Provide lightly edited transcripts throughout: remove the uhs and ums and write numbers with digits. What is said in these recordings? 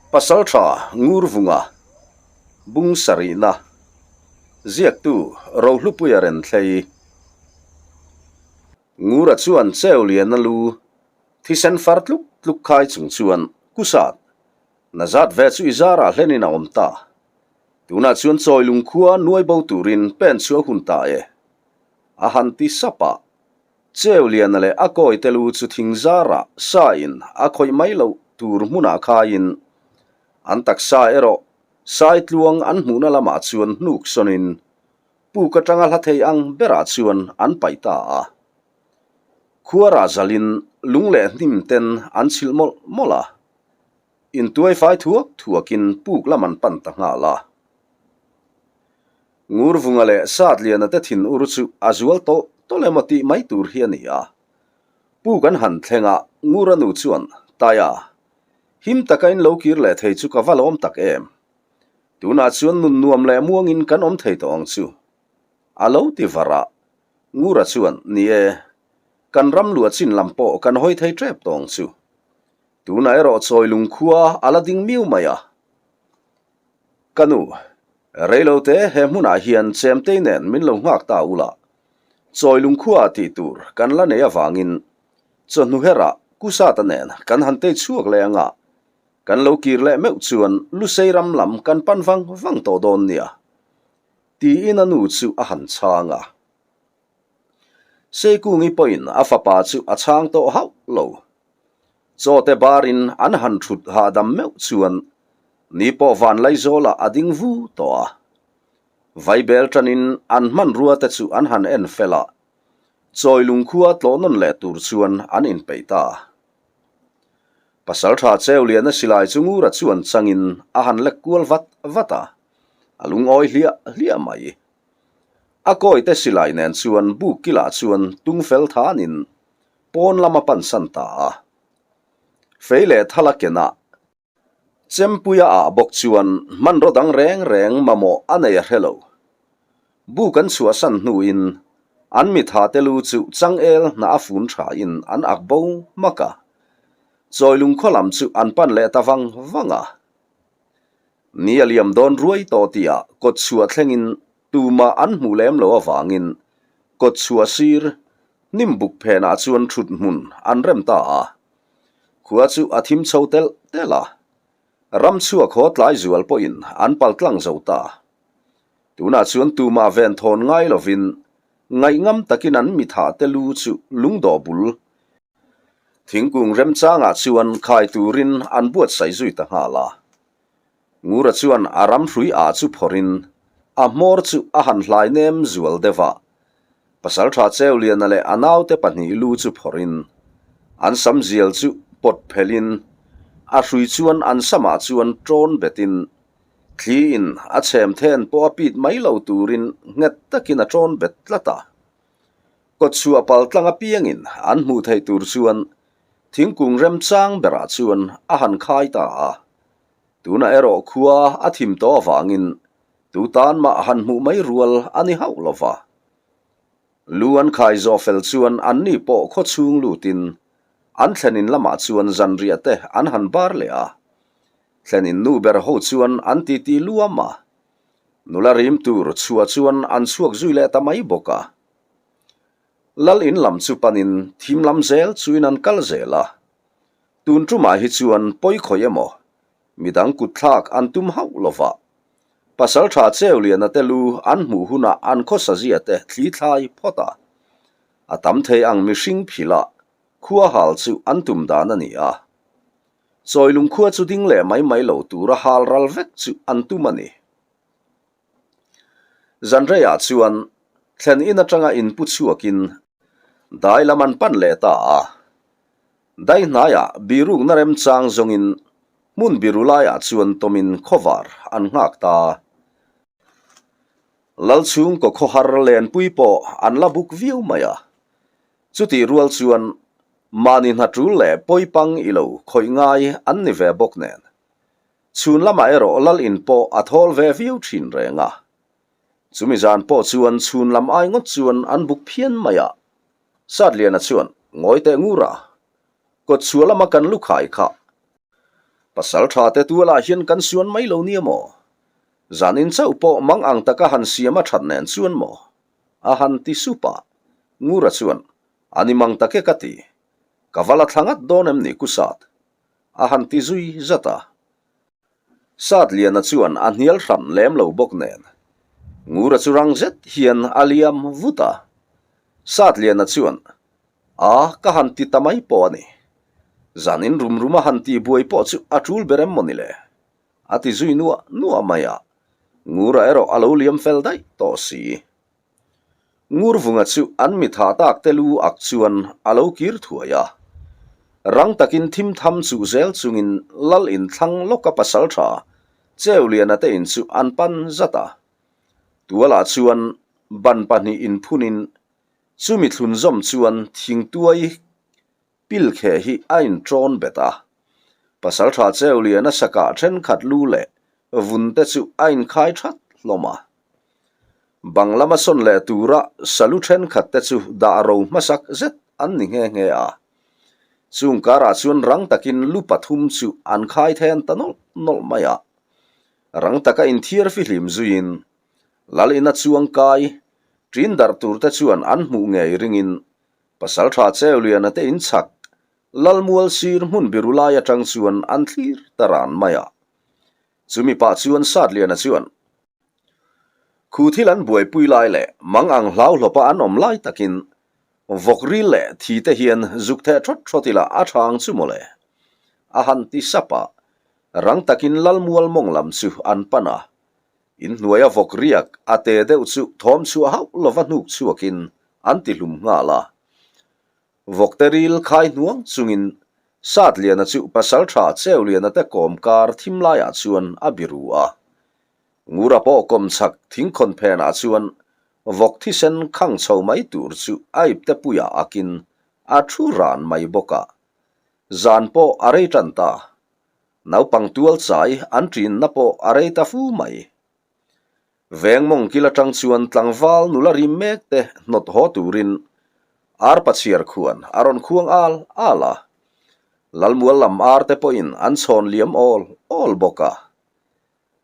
Pasaltha Ngurvunga Bung Sarihna Ziaktu Rohlupuia Renthlei Ngura chuan cheu lian a lu thisen far tluk tluk khai chung chuan Kusat na zat ve chu i zarah hlenin a awm ta. Tunah chuan chawi lungkhua nuai bo turin pen chhuah hun ta e. A han ti sap a. Cheu liana leh a kawi te lu chu thing zarah sa in a khawih mai loh tur hmunah khaiin an taksa erawh sai tluang an hmuhna lamah chuan hnuk sawnin puk atanga hla thei ang berah chuan an paih ta a. Khuarah zalin lung leh hnim ten an chhilh mawlh mawlh a. Intuai fai thuak thuakin puk lam an pan ta nghal a. Ngurvunga leh Satliana te thin ur chu a zual tawlh tawlh emaw tih mai tur hi a ni a. Puk an han thleng a, Ngura nu chuan, Taia, him taka in lo kir leh thei chu ka va lawm tak em. Tunah chuan nun nuam leh muangin kan awm thei tawh ang chu. A lo ti var a, Ngura chuan, Ni e, kan ram luah chin lam pawh kan hawi thei tep tawh ang chu. Tunah erawh chawi lungkhua a la ding miu mai a. Ka nu, reilote he hmunah hian chemtei nen min lo nghak ta ula, chawi lungkhua tih tur kan la nei avangin chawhnu herah Kusata nen kan han tei chhuak leh anga kan lo kir leh meuh chuan Lusei ram lam kan pan vang vang tawh dawn nia, tiin a nu chu a han chhang a. Seikungi pawhin a fapa chu a chhang tawh hauh lo. Chawte barin an han thut hahdam meuh chuan ni pawh Vanlaizawlah a ding vu tawh a. Vaibel tanin an hmanrua te chu an han en fel a, chawi lungkhua tlawh nawn leh tur chuan an inpeih ta. Pasaltha Cheuliana silai chu Ngura chuan changin a han lek kual vat vat a, a lungawi hliah hliah mai. A kawite silai nen chuan buk kilah chuan tung fel thanin pawn lam a pansan ta a. Fei leh thal a kenah Chempuia ah bawk chuan hmanraw dang reng reng mamawh a nei a hre lo. Buk an chhuahsan hnuin an mitha te lu chu changel hnah a fun thain an ak bo hmak a. Chawi lungkhaw lam chu an pan leh ta vang vang a. Ni a liam dawn ruai tawh tihah kawtchhuah thlengin tumah an hmuh lem lo avangin kawtchhuah sir hnim buk phenah chuan thut hmun an rem ta a. Khua chu a thim chho telh telh a, ram chhuak haw tlai zual pawhin an pal tlang zo ta. Tunah chuan tumah ven thawn ngai lovin ngaihngam takin an mithah te lu chu lungdawh bul Thingkung remchangah chuan khai turin an buatsaih zui ta nghal a. Ngura chuan a ram hrui ah chu phawrhin a hmawr chu a han hlai nem zual deuh a. Pasaltha Cheuliana leh a naute pahnih lu chu phawrhin an sam zial chu pawt phelhin a hrui chuan an samah chuan ṭawn betin thliin a chhem then pawh a pit mai lo turin nghet takin a ṭawn bet tlat a. Kawtchhuah pal tlang apiangin an hmuh theih tur chuan thingkung remchang berah chuan a han khai ta a. Tunah erawh khua a thim tawh avangin tu tan mah han hmuh mai rual a ni hauh lo va. Lu an khai zawh fel chuan anni pawh khaw chhung lutin an thlenin lamah chuan zanriah te an han bar leh a. Thlenin nu ber ho chuan an titi luam a. Nula rim tur chhuah chuan an chhuak zui leh ta mai bawk a. Lal in lam chu panin thim lam zel chuin an kal zel a. Tun tumah hi chuan pawi khawih emaw midang kut thlak an tum hauh lo va. Pasaltha Cheuliana te lu an hmuh hunah an khawsa zia te thli thlai phawt a. A tam thei ang mihring philah khua hal chu an tum dan a ni a. Chawi lungkhua chu ding leh mai mai lo tura hal ral vek chu an tum a ni. Zanreiah chuan thlen in atanga inpu chhuakin dai lam an pan leh ta a. Dai hnaiah birukna remchang zawngin hmun biru laiah chuan tawmin khawvar an nghak ta. Lalchhungkaw khawhar lenpui pawh an la buk viau mai a. Chutih rual chuan mahni hna tul leh pawipang i lo khawih ngai an ni ve bawk nen. Chhun lamah erawh lal in pawh a thawl ve viau thin reng a. Chumi zan pawh chuan chhun lam ai ngawt chuan an buk phian mai a. Satliana chuan, Ngawi teh ngur a, kawtchhuah lama kan lu khai kha. Pasalṭha te tualah hian kan suan mai lo nia maw? Zanin chauh pawh mang ang taka han siam a ṭhat nen chuan maw? A han ti sup a. Ngura chuan, A ni mang tak e ka ti. Ka va la thla ngat dawn em ni Kusat? A han ti zui zat a. Satliana chuan a hnial hran lem lo bawk nen. Ngura chu rang zet hian a liam vut a. Satliana chuan, A, ka han ti ta mai pawh a ni. Zanin rum ruma han tih buai pawh chu a tul ber em maw ni le? A ti zui nuah nuah mai a. Ngura erawh a lo liam fel daih tawh si. Ngurvunga chu an mi thah tak te lu ak chuan a lo kir thuai a. Rang takin thim tham chuh zel chungin lal in thlang lawka pasal tha Cheuliana te in chu an pan zat a. Tualah chuan ban pahnih inphunin chumi thlunzawm chuan thingtuai Pilkheh hi a inṭawn bet a, Pasalṭha Cheuliana sakah ṭhenkhat lu leh vun te chu a inkhai ṭhat hlawm a. Bang lama sawn leh tura salu ṭhenkhat te chu dah ro hmasak zet an ni nghe nghe a. Chung karah chuan rang takin lu pathum chu an khai then ta nawlh nawlh mai a. Rang taka inthiar fihlim zuiin Lal ina chuang kai ṭin darh tur te chuan an hmuh ngei ringin Pasalṭha Cheuliana te in chhak Lalmual sir hmun biru lai aṭang chuan an thlir ta ran mai a. Chumi pah chuan Satliana chuan, Khu thil an buaipui lai leh mang ang hlauhlawpa an awm lai takin vawk ril leh thi te hian zuk theh ṭhawt ṭhawt ila a ṭha ang chu mawle. A han ti sap a, rang takin Lalmual mawng lam chu an pan a. Inhnuaia vawk riak a te deuh chu thawm chhuah hauh lova hnuk chhuakin an ti hlum nghal a. Vawkte ril khai hnuang chungin Satliana chu Pasalṭha Cheuliana te kawm kar thim laiah chuan a biru a. Ngura pawh kawm chhak thingkhawn phenah chuan vawk thisen khang chho mai tur chu a ipte puiah akin a thu ran mai bawk a. Zan pawh a rei tan ta. Naupang tual chai an ṭinna pawh a rei ta fu mai. Veng mawng kil aṭang chuan tlangval nula rim mek te hnawt haw turin arpa chhiar khuan a rawn khuang al al a. Lalmual lam ar te pawhin an chhawn liam awl awl bawk a.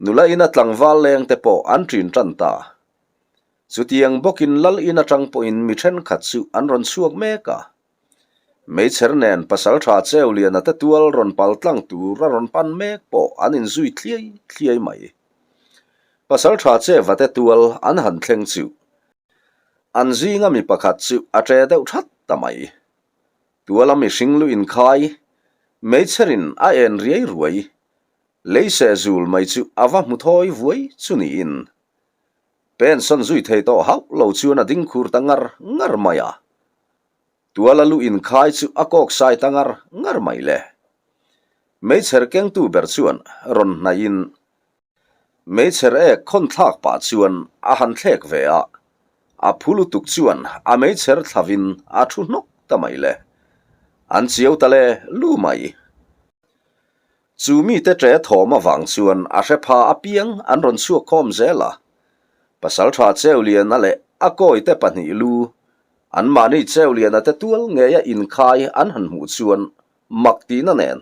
Nula ina tlangval leng te pawh an ṭin ṭan ta. Chutiang bawkin lal in aṭang pawhin mi ṭhenkhat chu an rawn chhuak mek a. Meichher nen Pasalṭha Cheuliana te tual rawn pal tlang tur a rawn pan mek pawh an inzui thliai thliai mai. Pasalṭha Cheuva te tual an han thleng chu an zinga mi pakhat chu a ṭe deuh ṭhat ta mai. Tuala mihring lu inkhai, meichherin a en riai ruai, lei seh zul mai chu a va hmu thawi vuai chu niin pen sawn zui thei tawh hauh lo chuan a ding khur ta ngar ngar mai a. Tuala lu inkhai chu a kawk sai ta ngar ngar mai le. Meichher kengtu ber chuan rawn hnaihin meichher ek khawn thlak pah chuan a han thlek ve a, a phu lutuk chuan a meichher thlavin a thu hnawk ta mai le. An chiau ta le lu mai. Chu mite ṭe thawm avang chuan a hre pha apiang an rawn chhuak khawm zel a. Pasalṭha Cheuliana leh a kawite pahnih lu, anmahni Cheuliana te tual ngeia inkhai an han hmuh chuan mak tihna nen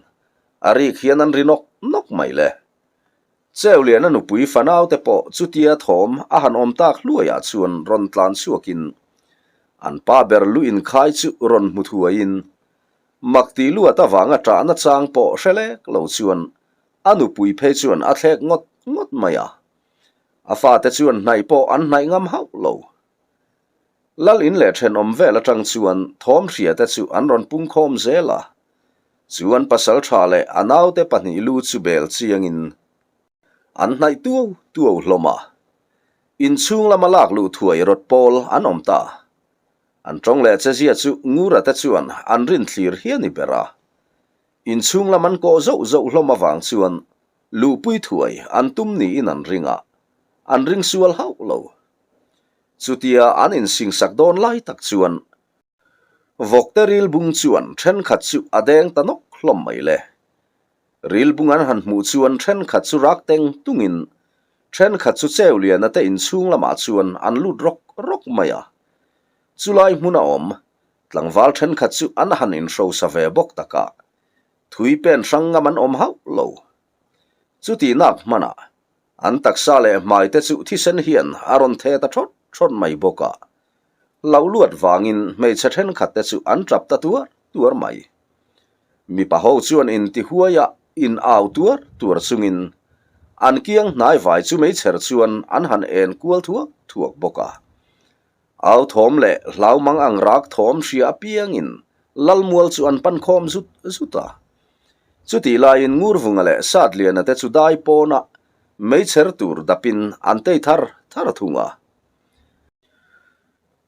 a rik hian an ri nawk nawk mai le. Cheuliana nupui fanaute pawh chutia thawm a han awm tak hluaiah chuan rawn tlan chhuakin an pa ber lu inkhai chu rawn hmu thuaiin Mak tih luat avanga ṭahna chang pawh hre lek lo chuan a nupui phei chuan a thlek ngawt ngawt mai a. A fate chuan hnaih pawh an hnaih ngam hauh lo. Lal in leh ṭhenawm vel aṭang chuan thawm hriate chu an rawn pung khawm zel a. Chu an pasal ṭha leh a naute pahnih lu chu bel chiangin an hnaih tuau tuau hlawm a. Inchhung lama lak luh thuai rawt pawl an awm ta. An tawng leh chezia chu Ngura te chuan an rin thlir hi a ni ber a. Inchhung lam an kawh zauh zauh hlawm avang chuan luhpui thuai an tum niin an ring a, an ring sual hauh lo. Chutia an insingsak dawn lai tak chuan vawkte rilbung chuan thenkhat chu a deng ta nawk hlawm mai le. Rilbung an han hmuh chuan thenkhat chu rak teng tungin thenkhat chu Cheuliana te inchhung lamah chuan an lut rawk rawk mai a. Chulai hmun a awm, tlangval thenkhat chu an han inhrosa ve bawk tak a. Thui pen hrang ngam an awm hauh lo. Chuti nak hmanah an taksa leh hmai te chu thisen hian a rawn the ta thawt thawt mai bawk a. Hlauh luat vangin hmeichhe thenkhat te chu an tap ta tuar tuar mai. Mipa ho chuan inti huai a in au tuar tuar chungin an kiang hnai vai chu meichher chuan an han en kual thuak thuak bawk a. Au thawm leh hlau mang ang rak thawm hria apiangin Lalmual chu an pan khawm zut zut a. Chutih laiin Ngurvunga leh Satliana te chu dai pawnah meichher tur dapin an tei thar thar thung a.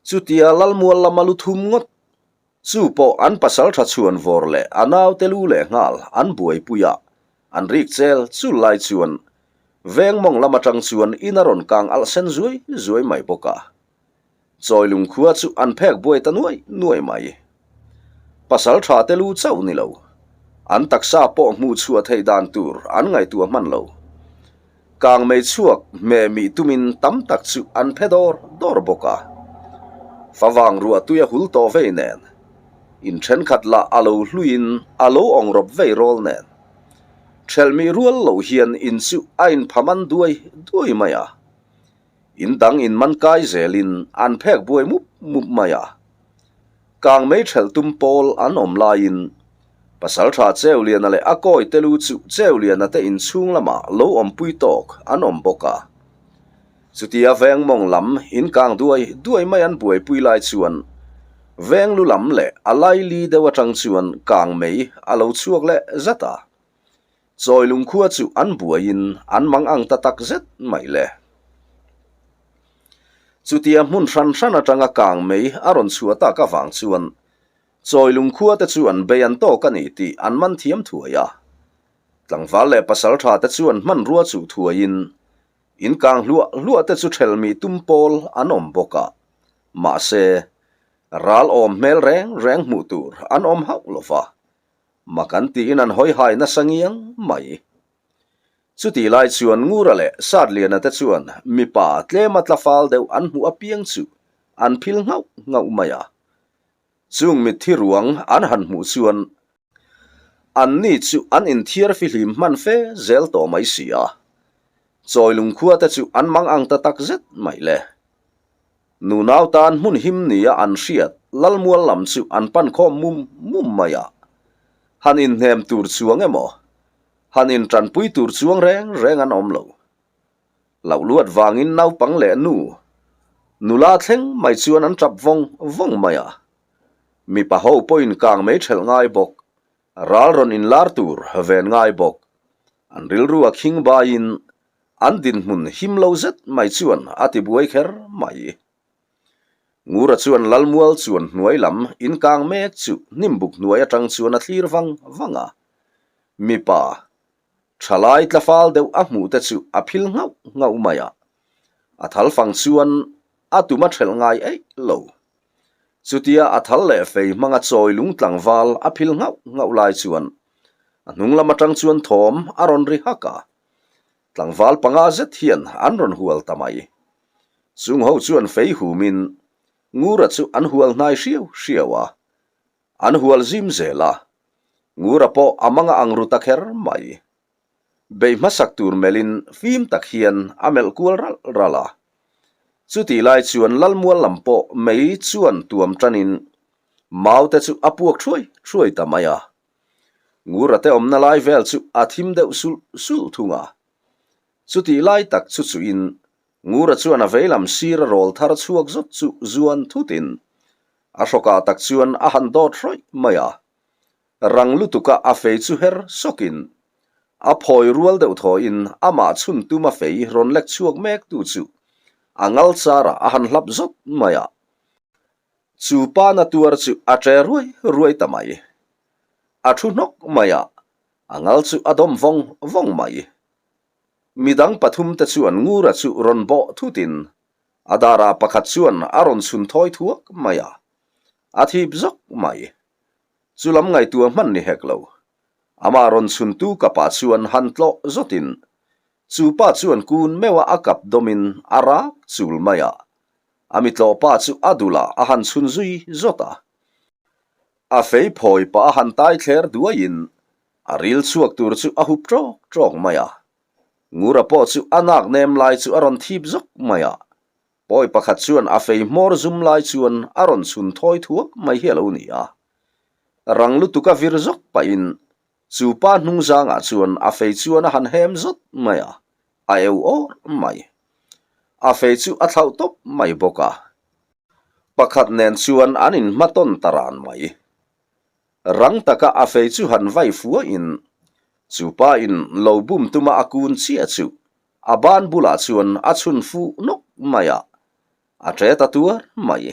Chutia Lalmual lama lu thum ngawt Chu pawh an pasal tha chhuan vawr leh a naute lu leh nghal an buaipui a, an rik chel chul lai chuan veng mawng lam atang chuan in a rawn kang alh sen zuai zuai mai bawk a. Chawi lungkhua chu an phek buai ta nuai nuai mai. Pasal tha te lu chauh ni lo, an taksa pawh hmuh chhuah theih dan tur an ngaihtuah hman lo. Kang mei chhuak hmeh mih tumin tam tak chu an phe dawr dawr bawk a. Favang ruah tui a hul tawh vei nen, in thenkhat lah a lo hluiin a lo awng rawp vei rawl nen. Thelh mih rual loh hian in chu a inpha man duai duai mai a. In dang in man kai zelin an phek buai mup mup mai a. Kang mei thelh tum pawl an awm laiin Pasaltha Cheuliana leh a kawi te lu chu Cheuliana te inchhung lamah lo awmpui tawk an awm bawk a. Chutia veng mawng lam in kang duai duai mai an buaipui lai chuan veng lu lam leh a laili deuh atang chuan kang mei a lo chhuak leh zat a. Chawi lungkhua chu an buaiin an mang ang ta tak zet mai le. Chutia hmun hran hran atanga kang mei a rawn chhuah tak avang chuan chawi lungkhua te chu an bei an tawk a ni tih an man thiam thuai a. Tlangval leh pasaltha te chuan hmanrua chuh thuaiin in kang hluah hluah te chu thelmih tum pawl an awm bawk a. Mahse, ral awm hmel reng reng hmuh tur an awm hauh lo va. Mak an tiin an hawi hai nasa ngiang mai. Chutih lai chuan Ngura leh Satliana te chuan mipa tlema tla fal deuh an hmuh apiang chu an phil nghauh nghauh mai a. Chung mitthi ruang an han hmuh chuan anni chu an inthiar fihlim hman fe zel tawh mai si a. Chawi lungkhua te chu an mang ang ta tak zet mai le. Nunau tan hmun him nia an hriat Lalmual lam chu an pan khawm mum mum mai a. Han inhnem tur chuang emaw, han intanpui tur chuang reng reng an awm lo. Loh luat vangin naupang leh nu, nula thleng mai chuan an tap vawng vawng mai a. Mipa ho pawhin kang mei thelh ngai bawk, ral rawn inlar tur ven ngai bawk. An rilru a khing baiin An dinhmun him lo zet mai chuan a ti buai kher mai. Ngura chuan Lalmual chuan hnuai lam inkang mek chu hnimbuk hnuai atang chuan a thlir vang vang a. Mipa thalai tlafal deuh a hmuh te chu a phil nghauh nghauh mai a. A thal fang chuan a tum a thelh ngai eih lo. Chutia a thal leh fei hmanga chawi lung tlangval a phil nghauh nghauh lai chuan a hnung lam atang chuan thawm a rawn ri hak a. Tlangval panga zet hian an rawn hual ta mai. Chung ho chuan fei humin Ngura chu an hual hnai hriau hriau a, an hual zim zel a, Ngura pawh a manga ang ru ta kher mai. Bei hmasak tur melhin fim tak hian a melh kual ralh ralh a. Chutih lai chuan Lalmual lam pawh mei chuan tuam tanin maute chu a puak thuai thuai ta mai a. Ngura te awmna lai vel chu a thim deuh sulh sulh thung a. Chutih lai tak chu chuin Ngura chuan a veilam sir a rawl thar chhuak zawt chu zuan thutin a hrawkah tak chuan a han dawt hrawih mai a. Rang lutuka a fei chu her sawkin a phawi rual deuh thawhin amah chhun tum a fei rawn lek chhuak mek tu chu a ngal charah a han hlap zawt mai a. Chu pa na tuar chu a ṭe ruai ruai ta mai. A thu hnawk mai a, a ngal chu a dawm vawng vawng mai. Midang pathum te chuan Ngura chu rawn bawh thutin a darah pakhat chuan a rawn chhun thawi thuak mai a, a thip zawk mai. Chu lam ngaihtuah hman ni hek lo. Amah rawn chhuntu kapah chuan han tlawh zawtin chu pa chuan kun meuha a kap dawmin a rak chul mai a, A mitlawh pa chu a dulah a han chhun zui zawt a. A fei phawi pah a han tai thler duaiin. A ril chhuak tur chu a hup ṭawk ṭawk mai a. Ngura pawh chu a nak nem lai chu a rawn thip zawk mai a. Pawi pakhat chuan a fei hmawr zum lai chuan a rawn chhun thawi thuak mai hi a lo ni a. Rang lutuk a vir zawk pahin chu pa hnung zangah chuan a fei chuan a han hem zawt mai a, a eu awr mai. A fei chu a thlauh tawp mai bawk a. Pakhat nen chuan an inhmatawn ta ran mai. Rang taka a fei chu han vai fuahin chu pa in lo bum tuma a kun chiah chu a ban bulah chuan a chhun fuh nawk mai a, a ṭe ta tuar mai.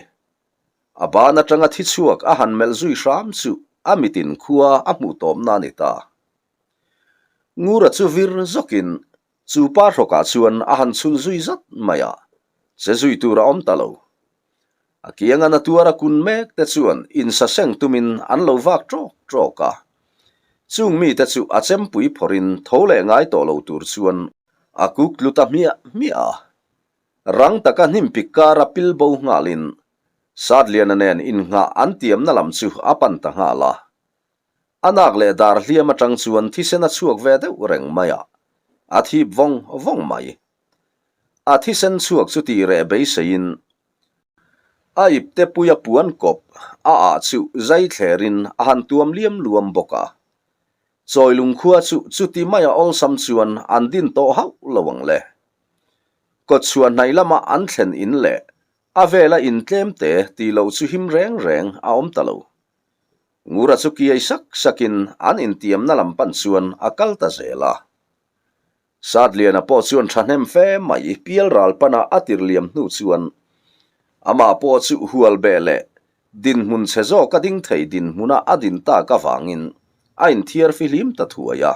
A ban aṭanga thi chhuak a han melh zui hram chu a mitin khua a hmuh tawpna a ni ta. Ngura chu vir zawkin chu pa hrawkah chuan a han chhun zui zat mai a, che zui tur a awm ta lo. A kianga na tuara kun mek te chuan insaseng tumin an lo vak ṭawk ṭawk a. Chung mite chu a chempui phawrhin tho leh ngai tawh lo tur chuan a kuk tlu ta hmiah hmiah a. Rang taka hnimpik kara pil bo nghalin Satliana nen innghah an tiamna lam chu a pan ta nghal a. A nak leh dar hliam atang chuan thisen a chhuak ve deuh reng mai a, a thip vawng vawng mai. A thisen chhuak chu tih reh beiseiin a ipte puia puan kawp a ah chu zai thlerin a han tuam liam luam bawk a. Chawi lungkhua chu chuti maia awlsam chuan an din tawh hauh lo ang le. Kawtchhuah hnaih lama an thlen in leh a vela in tlem te tih loh chu him reng reng a awm ta lo. Ngura chu kiai sak sakin an intiamna lam pan chuan a kal ta zel a. Satliana pawh chuan thahnem fe mai pial ral pana a tir liam hnu chuan amah pawh chu hual beh leh dinhmun chhe zawk a ding thei dinhmuna a din tak avangin a inthiar fihlim ta thuai a.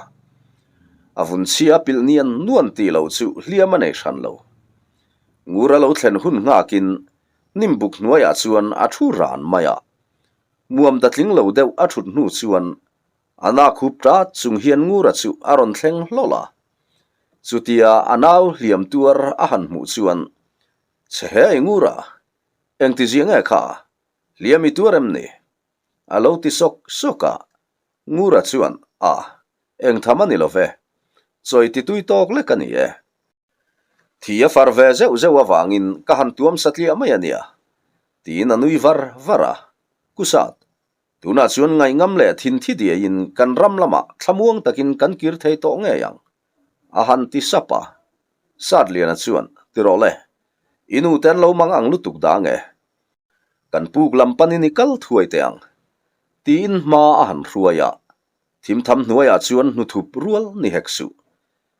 A vun chhia a pilh nian nuan tih loh chu hliam a nei hran lo. Ngura lo thlen hun nghakin hnimbuk hnuaiah chuan a thu ran mai a. Muam ta tling lo deuh a thut hnu chuan a nak hup tat chung hian Ngura chu a rawn thleng hlawl a. Chutia a nau hliam tuar a han hmuh chuan, Chhe he i Ngura, engti zia nge kha? Hliam i tuar em ni? A lo ti sawk sawk a. Ngura chuan, A, eng tham a ni lo ve. Chawi ti tui tawk lek a ni e. Thi a far ve zeuh zeuh avangin ka han tuam satliah mai a nia, tiin a nui var var a. Kusat, tunah chuan ngaihngam leh thinthi diaiin kan ram lamah thlamuang takin kan kir thei tawh ngei ang, a han ti sap a. Satliana chuan, Ti rawh le, i nu te an lo mang ang lutuk dah nge? Kan puk lam panin i kal thuai teh ang, tiin hma a han hruai a. Thimtham hnuaiah chuan hnuthup rual ni hek suh.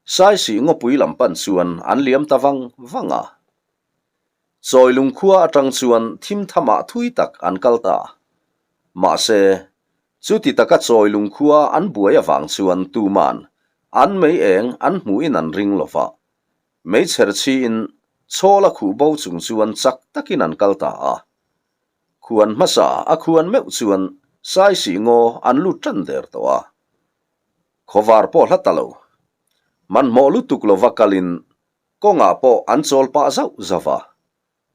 Saisih ngawpui lam pan chuan an liam ta vang vang a. Chawi lungkhua atang chuan thimthamah thui tak an kal ta. Mahse, chuti taka chawi lungkhua an buai avang chuan tuman an mei eng an hmuhin an ring lo va. Meichher chhiin chhawl a khuh bo chung chuan chak takin an kal ta a. Khuan hmasa a khuan meuh chuan Saisih ngaw an lut tan der tawh a. Khawvar pawh hla ta lo. Hmanhmawh lutuk lova kalin kawngah pawh an chawl pah zauh zauh a.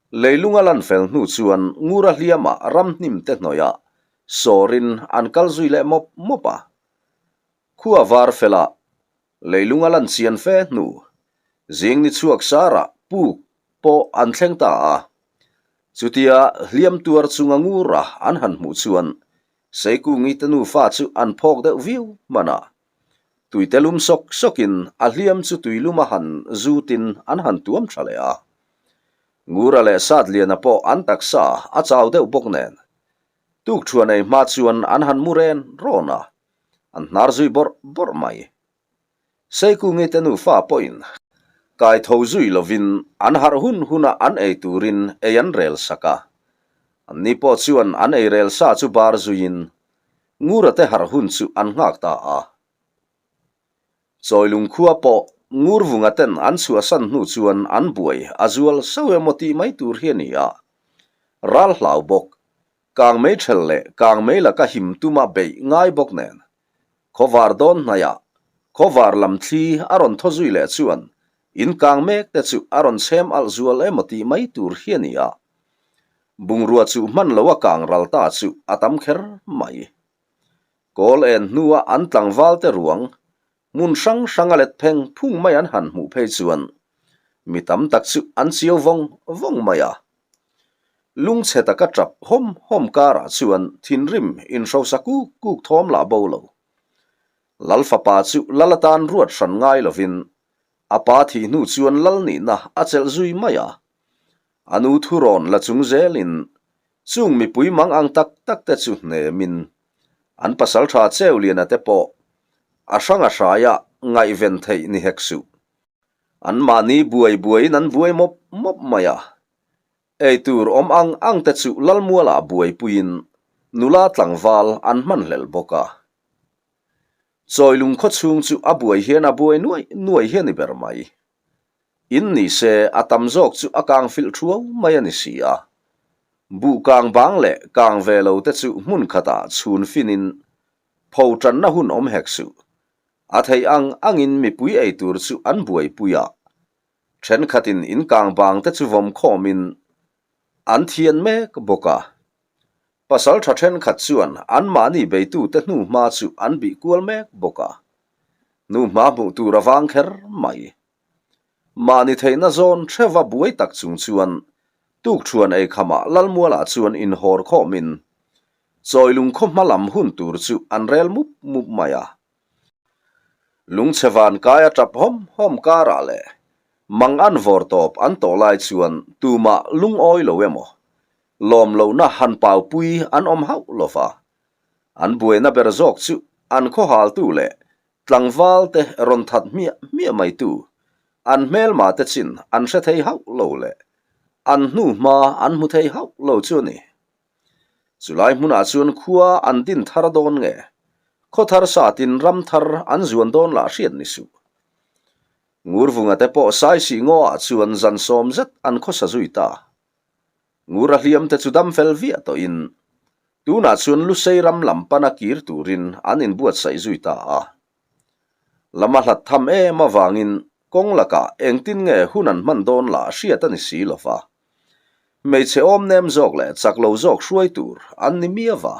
Leilung a lan fel hnu chuan Ngura hliamah ramhnim te hnawihah sawrin an kal zui leh mawp mawp a. Khua var felah leilung a lan chian fe hnu zing ni chhuak sarah puk pawh an thleng ta a. Chutia hliam tuar chunga Ngura an han hmuh chuan Seikungi te nufa chu an phawk deuh viau hman a. Tuite lum sawk sawkin a hliam chu tuilum a han zutin an han tuam tha leh a. Ngura leh Satliana pawh an taksa a chau deuh bawk nen. Tukthuan ei hma chuan an han mu ren rawn a, an hnar zui bawrh bawrh mai. Seikungi te nufa pawhin kai tho zui lovin an harh hun huna an ei turin ei an rel sak a. Anni pawh chuan an ei rel sa chu bar zuiin Ngura te harh hun chu an nghak ta a. Chawi lungkhua pawh Ngurvunga ten an chhuahsan hnu chuan an buai a zual sauh emaw tih mai tur hi a ni a. Ral hlau bawk, kang mei ṭhel leh kang mei laka him tuma beih ngai bawk nen Khawvar dawn hnaihah khawvar lam thli a rawn thaw zui leh chuan in kang mek te chu a rawn chhem alh zual emaw tih mai tur hi a ni a. Bungrua chu hman lo a kang ral ta chu a tam kher mai. Kawl en hnua an tlangvalte ruang hmun hrang hranga let pheng phung mai an han hmuh phei chuan mi tam tak chu an chiau vawng vawng mai a. Lungchhe taka tap hawm hawm karah chuan thinrim inhrosa kuk kuk thawm lah bo lo. Lal fapa chu lal atan ruat hran ngai lovin a pa thih hnu chuan lal nihna a chelh zui mai a. A nu thurawn la chung zelin chung mipui mang ang tak tak te chu hnemin an pasal tha Cheuliana te pawh a hrang a hraia ngaihven theih ni hek suh. An mahni buai buaiin an buai mawp mawp mai a. Eitur awm ang ang te chu Lalmualah buaipuiin nula tlangval an hmanhlel bawk a. Chawilung khawchhung chu a buai hian a buai nuai nuai hi a ni ber mai. In ni se a tam zawk chu a kang filh thuau mai a ni si a. Buh kang bang leh kang ve lo te chu hmun khatah chhun finin pho tanna hun awm hek suh. A theih ang angin mipui ei tur chu an buaipui a. Thenkhatin in kang bang te chu vawm khawmin an thian mek bawk a. Pasal tha thenkhat chuan anmahni beitute hnuhma chu an bih kual mek bawk a, hnuhma hmuh tur a vang kher mai. Mahni theihna zawn hreva buai tak chung chuan tukṭhuan eikhamah Lalmualah chuan inhawr khawmin Chawilung khaw hma lam hun tur chu an rel mup mup mai a. Lungchhe van kai a tap hawm hawm karah leh mang an vawr tawp an tawh lai chuan tumah lungawi lo emaw lawm lohna han paupui an awm hauh lo va. An buaina ber zawk chu an khawhaltu leh tlangval te rawn that hmiah hmiah mai tu an hmelma te chin an hre thei hauh lo leh an hnuhma an hmu thei hauh lo chu a ni. Chulai hmunah chuan khua an din thar dawn nge? Khaw thar satin ram thar an zuan dawn lah hriat ni suh. Ngurvunga te pawh Saisih ngaw ah chuan zan sawm zet an khawsa zui ta. Ngur a hliam te chu dam fel viah tawhin tunah chuan Lusei ram lam pana kir turin an inbuatsaih zui ta a. Lama hlat tham em avangin kawng lakah engtin nge hun an hman dawn lah hriat a ni si lo va. Hmeichhe awm nem zawk leh chak lo zawk hruai tur an ni miau va.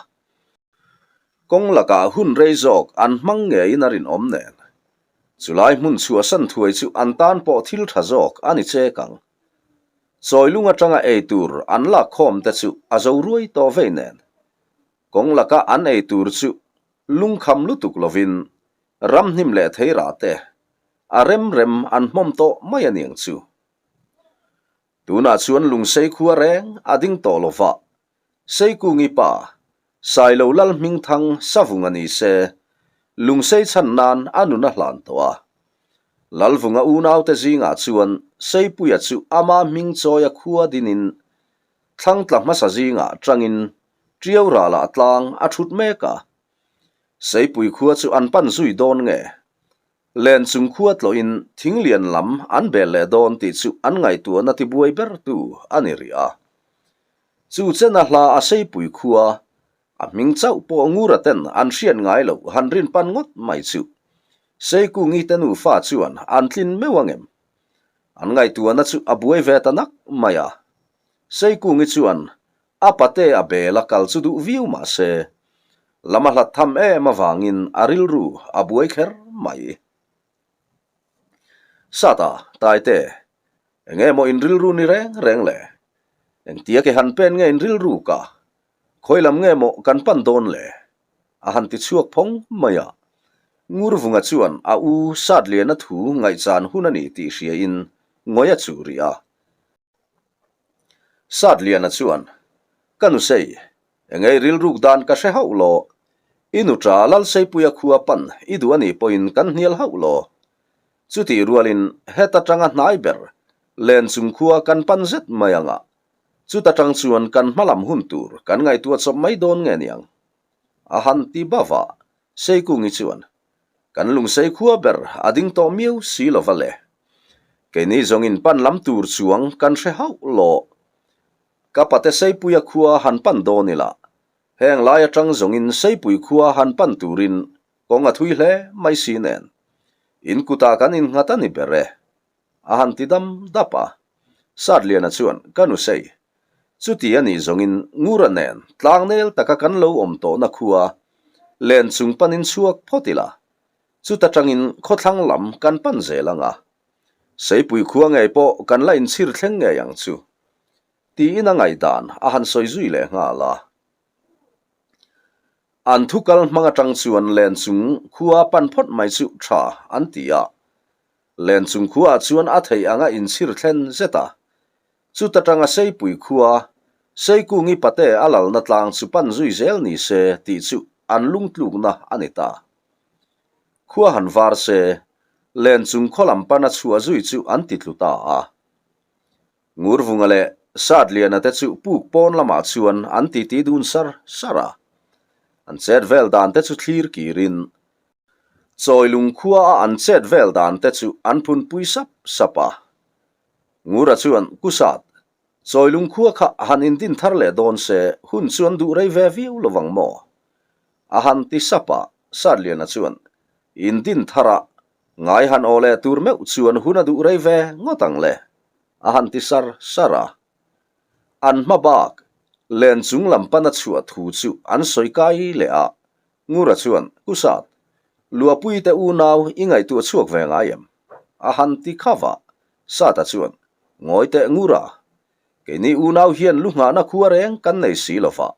Kawng lakah hun rei zawk an hmang ngeiin a rinawm nen. Chulai hmun chhuahsan thuai chu an tan pawh thil tha zawk a ni chek ang. Chawilung atanga ei tur an lak khawm te chu a zo ruai tawh vei nen. Kawng laka an ei tur chu lungkham lutuk lovin ramhnim leh theirah te a rem rem an hmawm tawh mai a niang chu. Tunah chuan Lungsei khua reng a ding tawh lo va, Seikungi pa, Sailo Lal Hmingthang Savunga ni se, Lungsei chhan nan a nun a hlan tawh a. Lalvunga unaute zingah chuan Seipuia chu ama hming chawia khua dinin thlangtla hmasa zingah tangin Tiau ralah tlang a thut mek a. Seipui khua chu an pan zui dawn nge? Len chung khua tlawhin thinglian lam an bel leh dawn tih chu an ngaihtuahna tibuai bertu a ni rih a. Chu chena hla a seipui khua, a hming chauh pawh Ngura ten an hriat ngai loh han rin pan ngawt mai chu Seikungi te nufa chuan an tlin meuh ang em? An ngaihtuahna chu a buai ve ta nak mai a. Seikungi chuan A pate a bel a kal chu duh viau mah se, lam a hlat tham em avangin a rilru a buai kher mai. Sata, Taite, enge maw in rilru ni reng reng le? Engtia ke han pen nge in rilru ka? Khawi lam nge maw kan pan dawn le? A han ti chhuak phawng mai a. Ngurvunga chuan a u Satliana thu ngaihchan hun a ni tih hriain ngawi a chuh rih a. Satliana chuan, Ka nusei, engei rilruk dan ka hre hauh lo. I nuṭa Lalseipuia khua pan i duh a nih pawhin kan hnial hauh lo. Chutih rualin heta tanga hnai ber len chung khua kan pan zet mai anga, chuta tang chuan kan hmalam hun tur kan ngaihtuah chawp mai dawn nge niang? A han ti bava, Seikungi chuan, Kan lungsei khua ber a ding tawh miau si lo va le. Keini zawngin pan lam tur chuang kan hre hauh lo. Ka pate Seipuia khua han pan dawn ila, heng lai atang zawngin Seipui khua han pan turin kawng a thui hle mai si nen. In kutah kan innghat a ni ber e. A han ti dam dap a. Satliana chuan, Ka nusei, chuti a nih zawngin Ngura nen tlangnel taka kan lo awm tawhna khua. Len chung panin chhuak phawt ila, chuta tangin khawthlang lam kan pan zel ang a. Seipui khua ngei pawh kan la inchhir thleng ngei ang chu. Tiin a ngaihdan a han sawi zui leh nghal a. An thu kal hmang atang chuan len chung khua pan phawt mai chu tha an ti a. Len chung khuaah chuan a theih anga inchhir thlen zet a. Chuta tanga Seipui khua, Seikungi pate a lalna tlang chu pan zui zel ni se tih chu an lungtlukna a ni ta. Khua han var se, len chung khaw lam pana chhuah zui chu an ti tlu ta a. Ngurvunga leh Satliana te chu puk pawn lamah chuan an titi dun sar sar a. An chet vel dan te chu thlir kirin Chawilung khua a an chet vel dan te chu an phunpui sap sap a. Ngura chuan Kusat, Chawilung khua kha han indin thar leh dawn se hun chu an duh rei ve viau lovang maw? A han ti sap a, Satliana chuan Indin thar a Ngai han aw leh tur meuh chuan hun a duh rei ve ngawt ang le, a han ti sar sar a. An hma bak, len chung lam pana chhuah thu chu an sawi kai leh a, Ngura chuan, Ku Sat, Luapui te unau i ngaihtuah chhuak ve ngai em? a han ti khav a, Sata chuan, Ngawi teh Ngura, keini unau hian lu nghahna khua reng kan nei si lo va,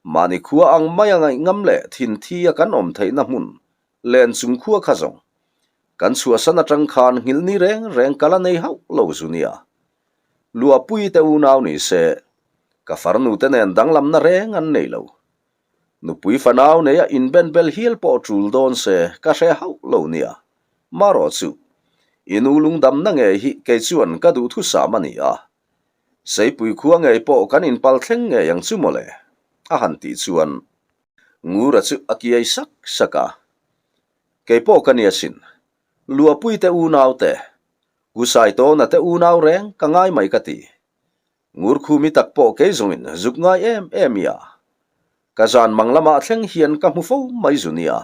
mahni khua ang mai a ngaih ngam leh thin thi a kan awm theihna hmun Len chung khua kha zawng. Kan chhuahsan atang khan nghilh ni reng reng ka la nei hauh lo zu nia. Luahpui te unau ni se, ka farnu te nen danglamna reng an nei lo. Nupui fanau neia inben bel hial pawh tul dawn se ka hre hauh lo nia. Marawh chu, i nu lungdamna ngei hi kei chuan ka duhthusam a ni a. Seipui khua ngei pawh kan inpal thleng ngei ang chu mawle, a han tih chuan Ngura chu a kiai sak sak a. Kei pawh ka ni asin. Luahpui te unau te, Kusaitawna te unau reng ka ngai mai ka ti. Ngur khumi tak pawh kei zawngin zuk ngai em em i a. Ka zan mang lamah thleng hian ka hmu fo mai zu nia.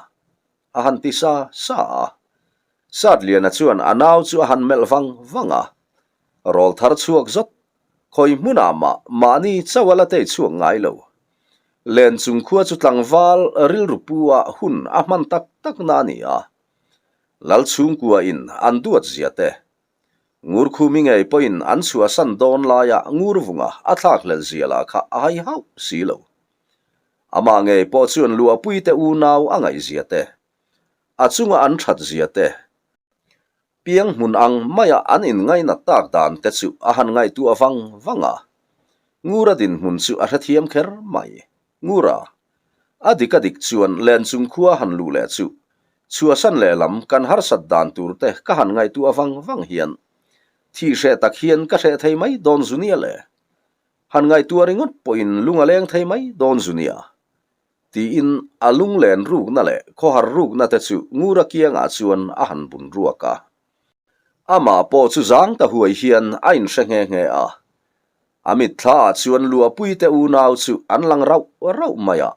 A han ti sa sa a. Satliana chuan a nau chu a han melh vang vang a. Rawl thar chhuak zawt Khawi hmunah mah mahni chauh a la tei chhuak ngai lo. Len chung khua chu tlangval rilru pu ah hun a hman tak tak na a ni a. Lal chhungkua in an duat zia te. Ngur khumi ngei pawhin an chhuahsan dawn laia ngur vunga a thlak hlel zia lah kha a hai hauh si lo. Amah ngei pawh chuan luahpui te unau a ngaih zia te. A chunga an that zia te. Piang hmun ang maia an inngainat tak dan te chu a han ngaihtuah vang vang a. Ngura dinhmun chu a hrethiam kher mai. Ngura, a dik a dik chuan len chung khua han luh leh chu chhuahsan lehlam kan harsat dan tur te ka han ngaihtuah vang vang hian thih hreh tak hian ka hreh thei mai dawn zu nia le. Han ngaihtuah ringawt pawhin lung a leng thei mai dawn zu nia. Tiin a lunglen rukna leh khawhar rukna te chu Ngura kiangah chuan a han bun ruak a. Amah pawh chu zang ta huai hian a inhre nghe nghe a. A mitthlaah chuan Luahpui te unau chu an lang rauh rauh mai a.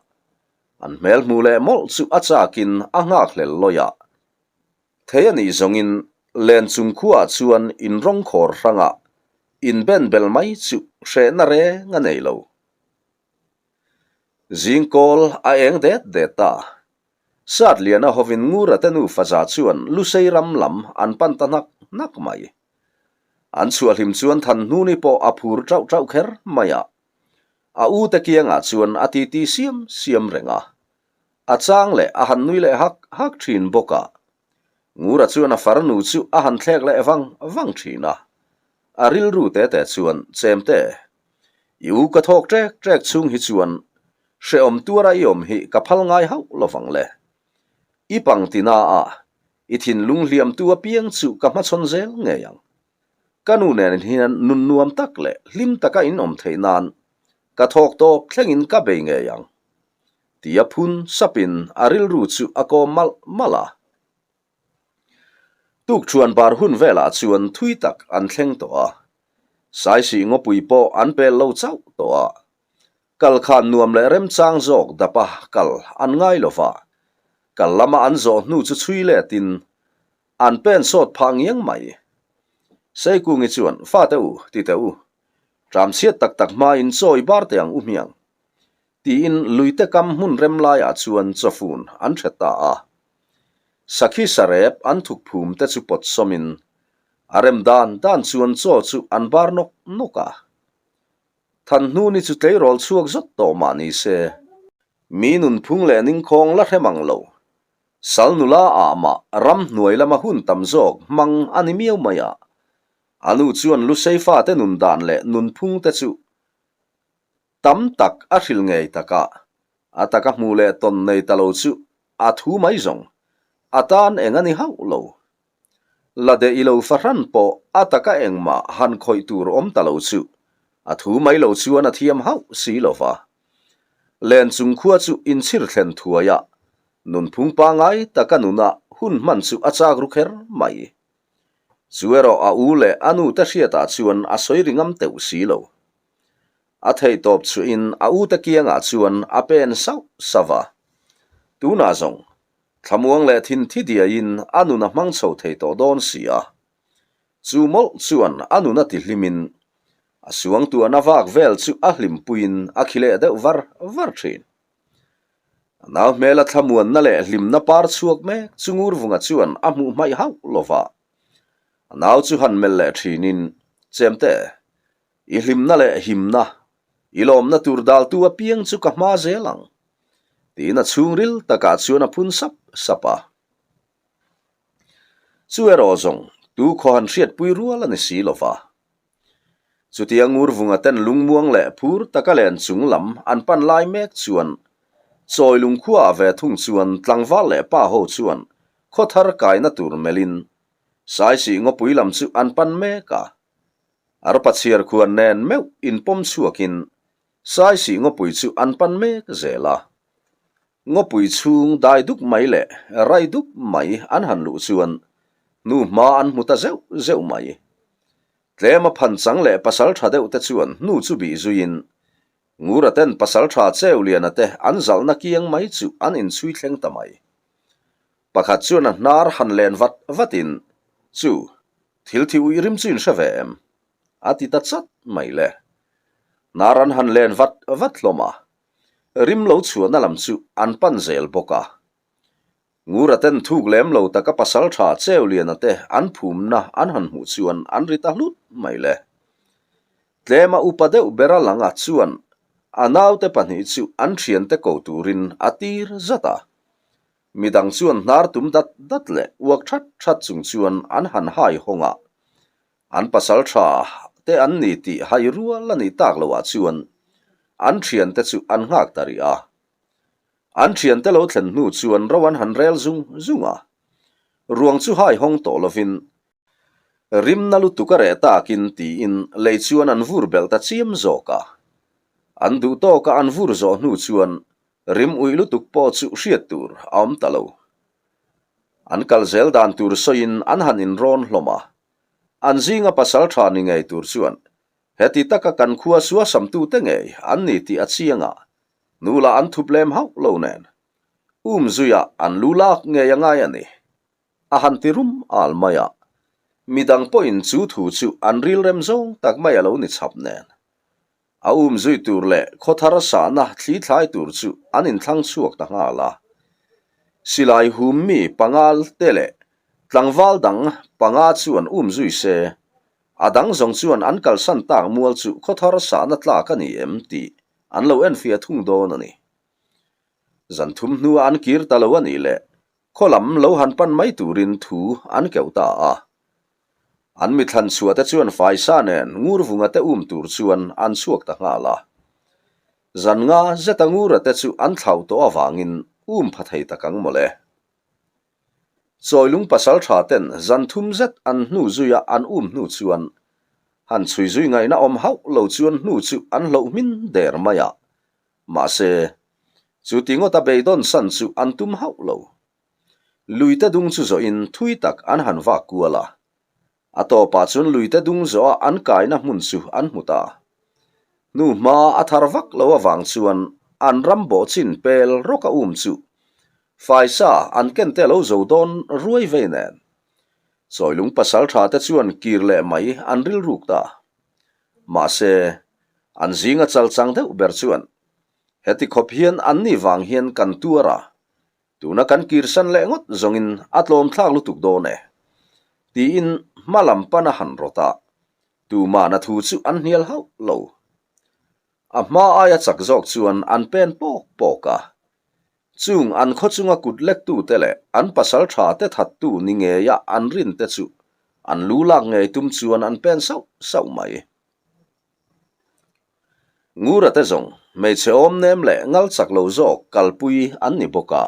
An hmel hmu leh mawlh chu a chakin a nghakhlel lawi a. Thei a nih zawngin len chung khuaah chuan inrawng khawr hrangah inben bel mai chu hrehna reng a nei lo. Zingkawl a eng det det ta. Satliana hovin Ngura te nufa za chuan Lusei ram lam an pan ta hnak hnak mai. An chhuahhlim chuan Thanhnuni pawh a phur tauh tauh kher mai a. A u te kiangah chuan a titi siam siam reng a. A chang leh a han nui leh hak hak thin bawk a. Ngura chuan a farnu chu a han thlek leh vang vang thin a. A rilru te te chuan Chemte, i u ka thawk trek trek chhung hi chuan hrehawm tuara i awm hi ka phal ngai hauh lovang le. I pangtina a, i thinlung hliamtu apiang chu ka hmachhawn zel ngei ang. Ka nu nen hian nun nuam tak leh hlim taka in awm theih nan ka thawk tawp thlengin ka bei ngei ang. Tia phun sapin a rilru chu a kawm malh malh a. Tukṭhuan bar hun velah chuan thui tak an thleng tawh a, Saisih ngawpui pawh an pel lo chauh tawh a. Kal khan nuam leh remchang zawk dapa kal an ngai lo va, kal lama an zawh hnu chu chhui letin an pen sawt phah ngiang mai. Seikungi chuan, Fate u, ti teh u, ṭamchhiat tak tak hmain chawi bar teh ang u hmiang. Tiin luite kam hmun rem laiah chuan chawfun an hre ta a. Sakhi sarep an thuk phum te chu pawt sawmin a rem dan dan chuan chaw chu an bar nawk nawk a. Thanhnuni chu tleirawl chhuak zawt tawh mah ni se, mi nunphung leh ningkhawng la hre mang lo. Sal nula ah mah ramhnuai lama hun tam zawk hmang a ni miau mai a. A nu chuan Lusei fate nun dan leh nunphung te chu tam tak a hrilh ngei takah a taka hmuh leh tawn nei ta lo chu a thu mai zawng a tan eng a ni hauh lo. La deh i lo fahran pawh a taka engmah han khawih tur awm ta lo chu a thu mai lo chuan a thiam hauh si lo va. Len chung khua chu inchhir thlen thuai a, nunphung pangai taka nuna hun hman chu a chak ru kher mai. Chu erawh a u leh a nu te hriatah chuan a sawi ri ngam teuh si lo. A theihtawp chuhin a ute kiangah chuan a pen sauh sauh a. Tunah zawng, thlamuang leh thinthi diaiin a nun a hmang chho thei tawh dawn si a. Chu mawlh chuan a nun a tihlimin, a suangtuahna vak vel chu a hlimpuiin a khi leh deuh var var thin. A nau hmela thlamuanna leh hlimna par chhuak mek chu Ngurvunga chuan a hmuh hmaih hauh lo va. A nau chu han melh leh thinin, Chemte, I hlimna leh himna, i lawmna tur daltu apiang chu ka hma zel ang, tiin a chhungril takah chuan a phun sap sap a. Chu erawh zawng tu khaw han hriatpui rual a ni si lo va. Chutia Ngurvunga ten lungmuang leh phur taka len chung lam an pan lai mek chuan Chawi lungkhuaah ve thung chuan tlangval leh pa ho chuan khaw thar kaina tur melhin Saisih ngawpui lam chu an pan mek a. Arpa chhiar khuan nen meuh inpawm chhuakin Saisih ngawpui chu an pan mek zel a. Ngawpui chhung dai dup mai leh rai dup mai an han luh chuan hnu hma an hmu ta zeuh zeuh mai. Tlema phan chang leh pasal tha deuh te chuan hnu chu bih zuiin Ngura ten pasal tha cheu liana te an zalhna kiang mai chu an inchhui thleng ta mai. Pakhat chuan a hnar han len vat vatin, Chu, thil thi uih rim chu in hre ve em? A ti ta chat mai le. Hnar an han len vat vat hlawm a, rim lo chhuahna lam chu an pan zel bawk a. Ngura ten thuk lem lo taka pasal tha cheu liana te an phumna an han hmuh chuan an ri ta hlut mai le. Tlema upa deuh bera langa chuan a naute pahnih chu an thiante ko turin a tir zat a. Midang chuan hnar tum dat dat leh uak that that chung chuan an han hai hawng a. An pasal tha te an ni tih hai rual a nih tak loh ah chuan an thiante chu an nghak ta rih a. An thiante lo thlen hnu chuan ro an han rel zung zung a. Ruang chu hai hawng tawh lovin Rimna lutuk a reh takin tiin lei chuan an vur belh ta chiam zawk a. An duh tawka an vur zawh hnu chuan rim uih lutuk pawh chu hriat tur a awm ta lo. An kal zel dan tur sawiin an han inrawn hlawm a. An zinga pasal tha ni ngei tur chuan heti taka kan khua suasamtute ngei an ni tih a chiang a, nu lah an thup lem hauh lo nen. Um zuiah an lu lak ngei a ngai a ni. A han ti rum al mai a, midang pawhin chu thu chu an rilrem zawng tak mai a lo ni chhap nen. A um zui tur leh khawthar sahna thli thlai tur chu an inthlang chhuak ta nghal a. Silai hum mi panga te leh tlangval dang panga chuan um zui se, a dang zawng chuan an kalsan tak mual chu khawthar sahna tlak a ni em tih an lo enfiah thung dawn a ni. Zan thum hnuah an kir ta lo a nih leh Khaw lam lo han pan mai turin thu an keuh ta a. An mithlan chhuah te chuan faisa nen Ngurvunga te um tur chuan an chhuak ta nghal a. Zan nga zeta Ngura te chu an thlauh tawh avangin um pha thei tak ang mawle. Chawilung pasal tha ten zan thum zet an hnu zuia an um hnu chuan han chhui zui ngaihna awm hauh lo chuan hnu chu an hloh hmin der mai a. Mahse, chu ti ngawta beidawn san chu an tum hauh lo. Luite dung chu zawhin thui tak an han vak kual a. A tawpah chuan luite dung zawha an kaina hmun chu an hmu ta. Hnu hma a thar vak lo avang chuan an ram bawh chin pel rawk a um chu faisa an ken te lo zo dawn ruai vei nen. Chawilung pasal tha te chuan kir leh mai an rilruk ta. Mahse, an zinga chal chang deuh ber chuan. Heti khawp hian anni vang hian kan tuar a, tuna kan kirsan leh ngawt zawngin a tlawm thlak lutuk dawn e, tiin hma lam pan a han rawt a, tumahna thu chu an hnial hauh lo. A hma aia chak zawk chuan an pen pawk pawk a. Chung an khaw chunga kut lektute leh an pasal tha te thattu ni ngeia an rin te chu an lu lak ngei tum chuan an pen sauh sauh mai. Ngura te zawng hmeichhe awm nem leh ngal chak lo zawk kalpui an ni bawk a,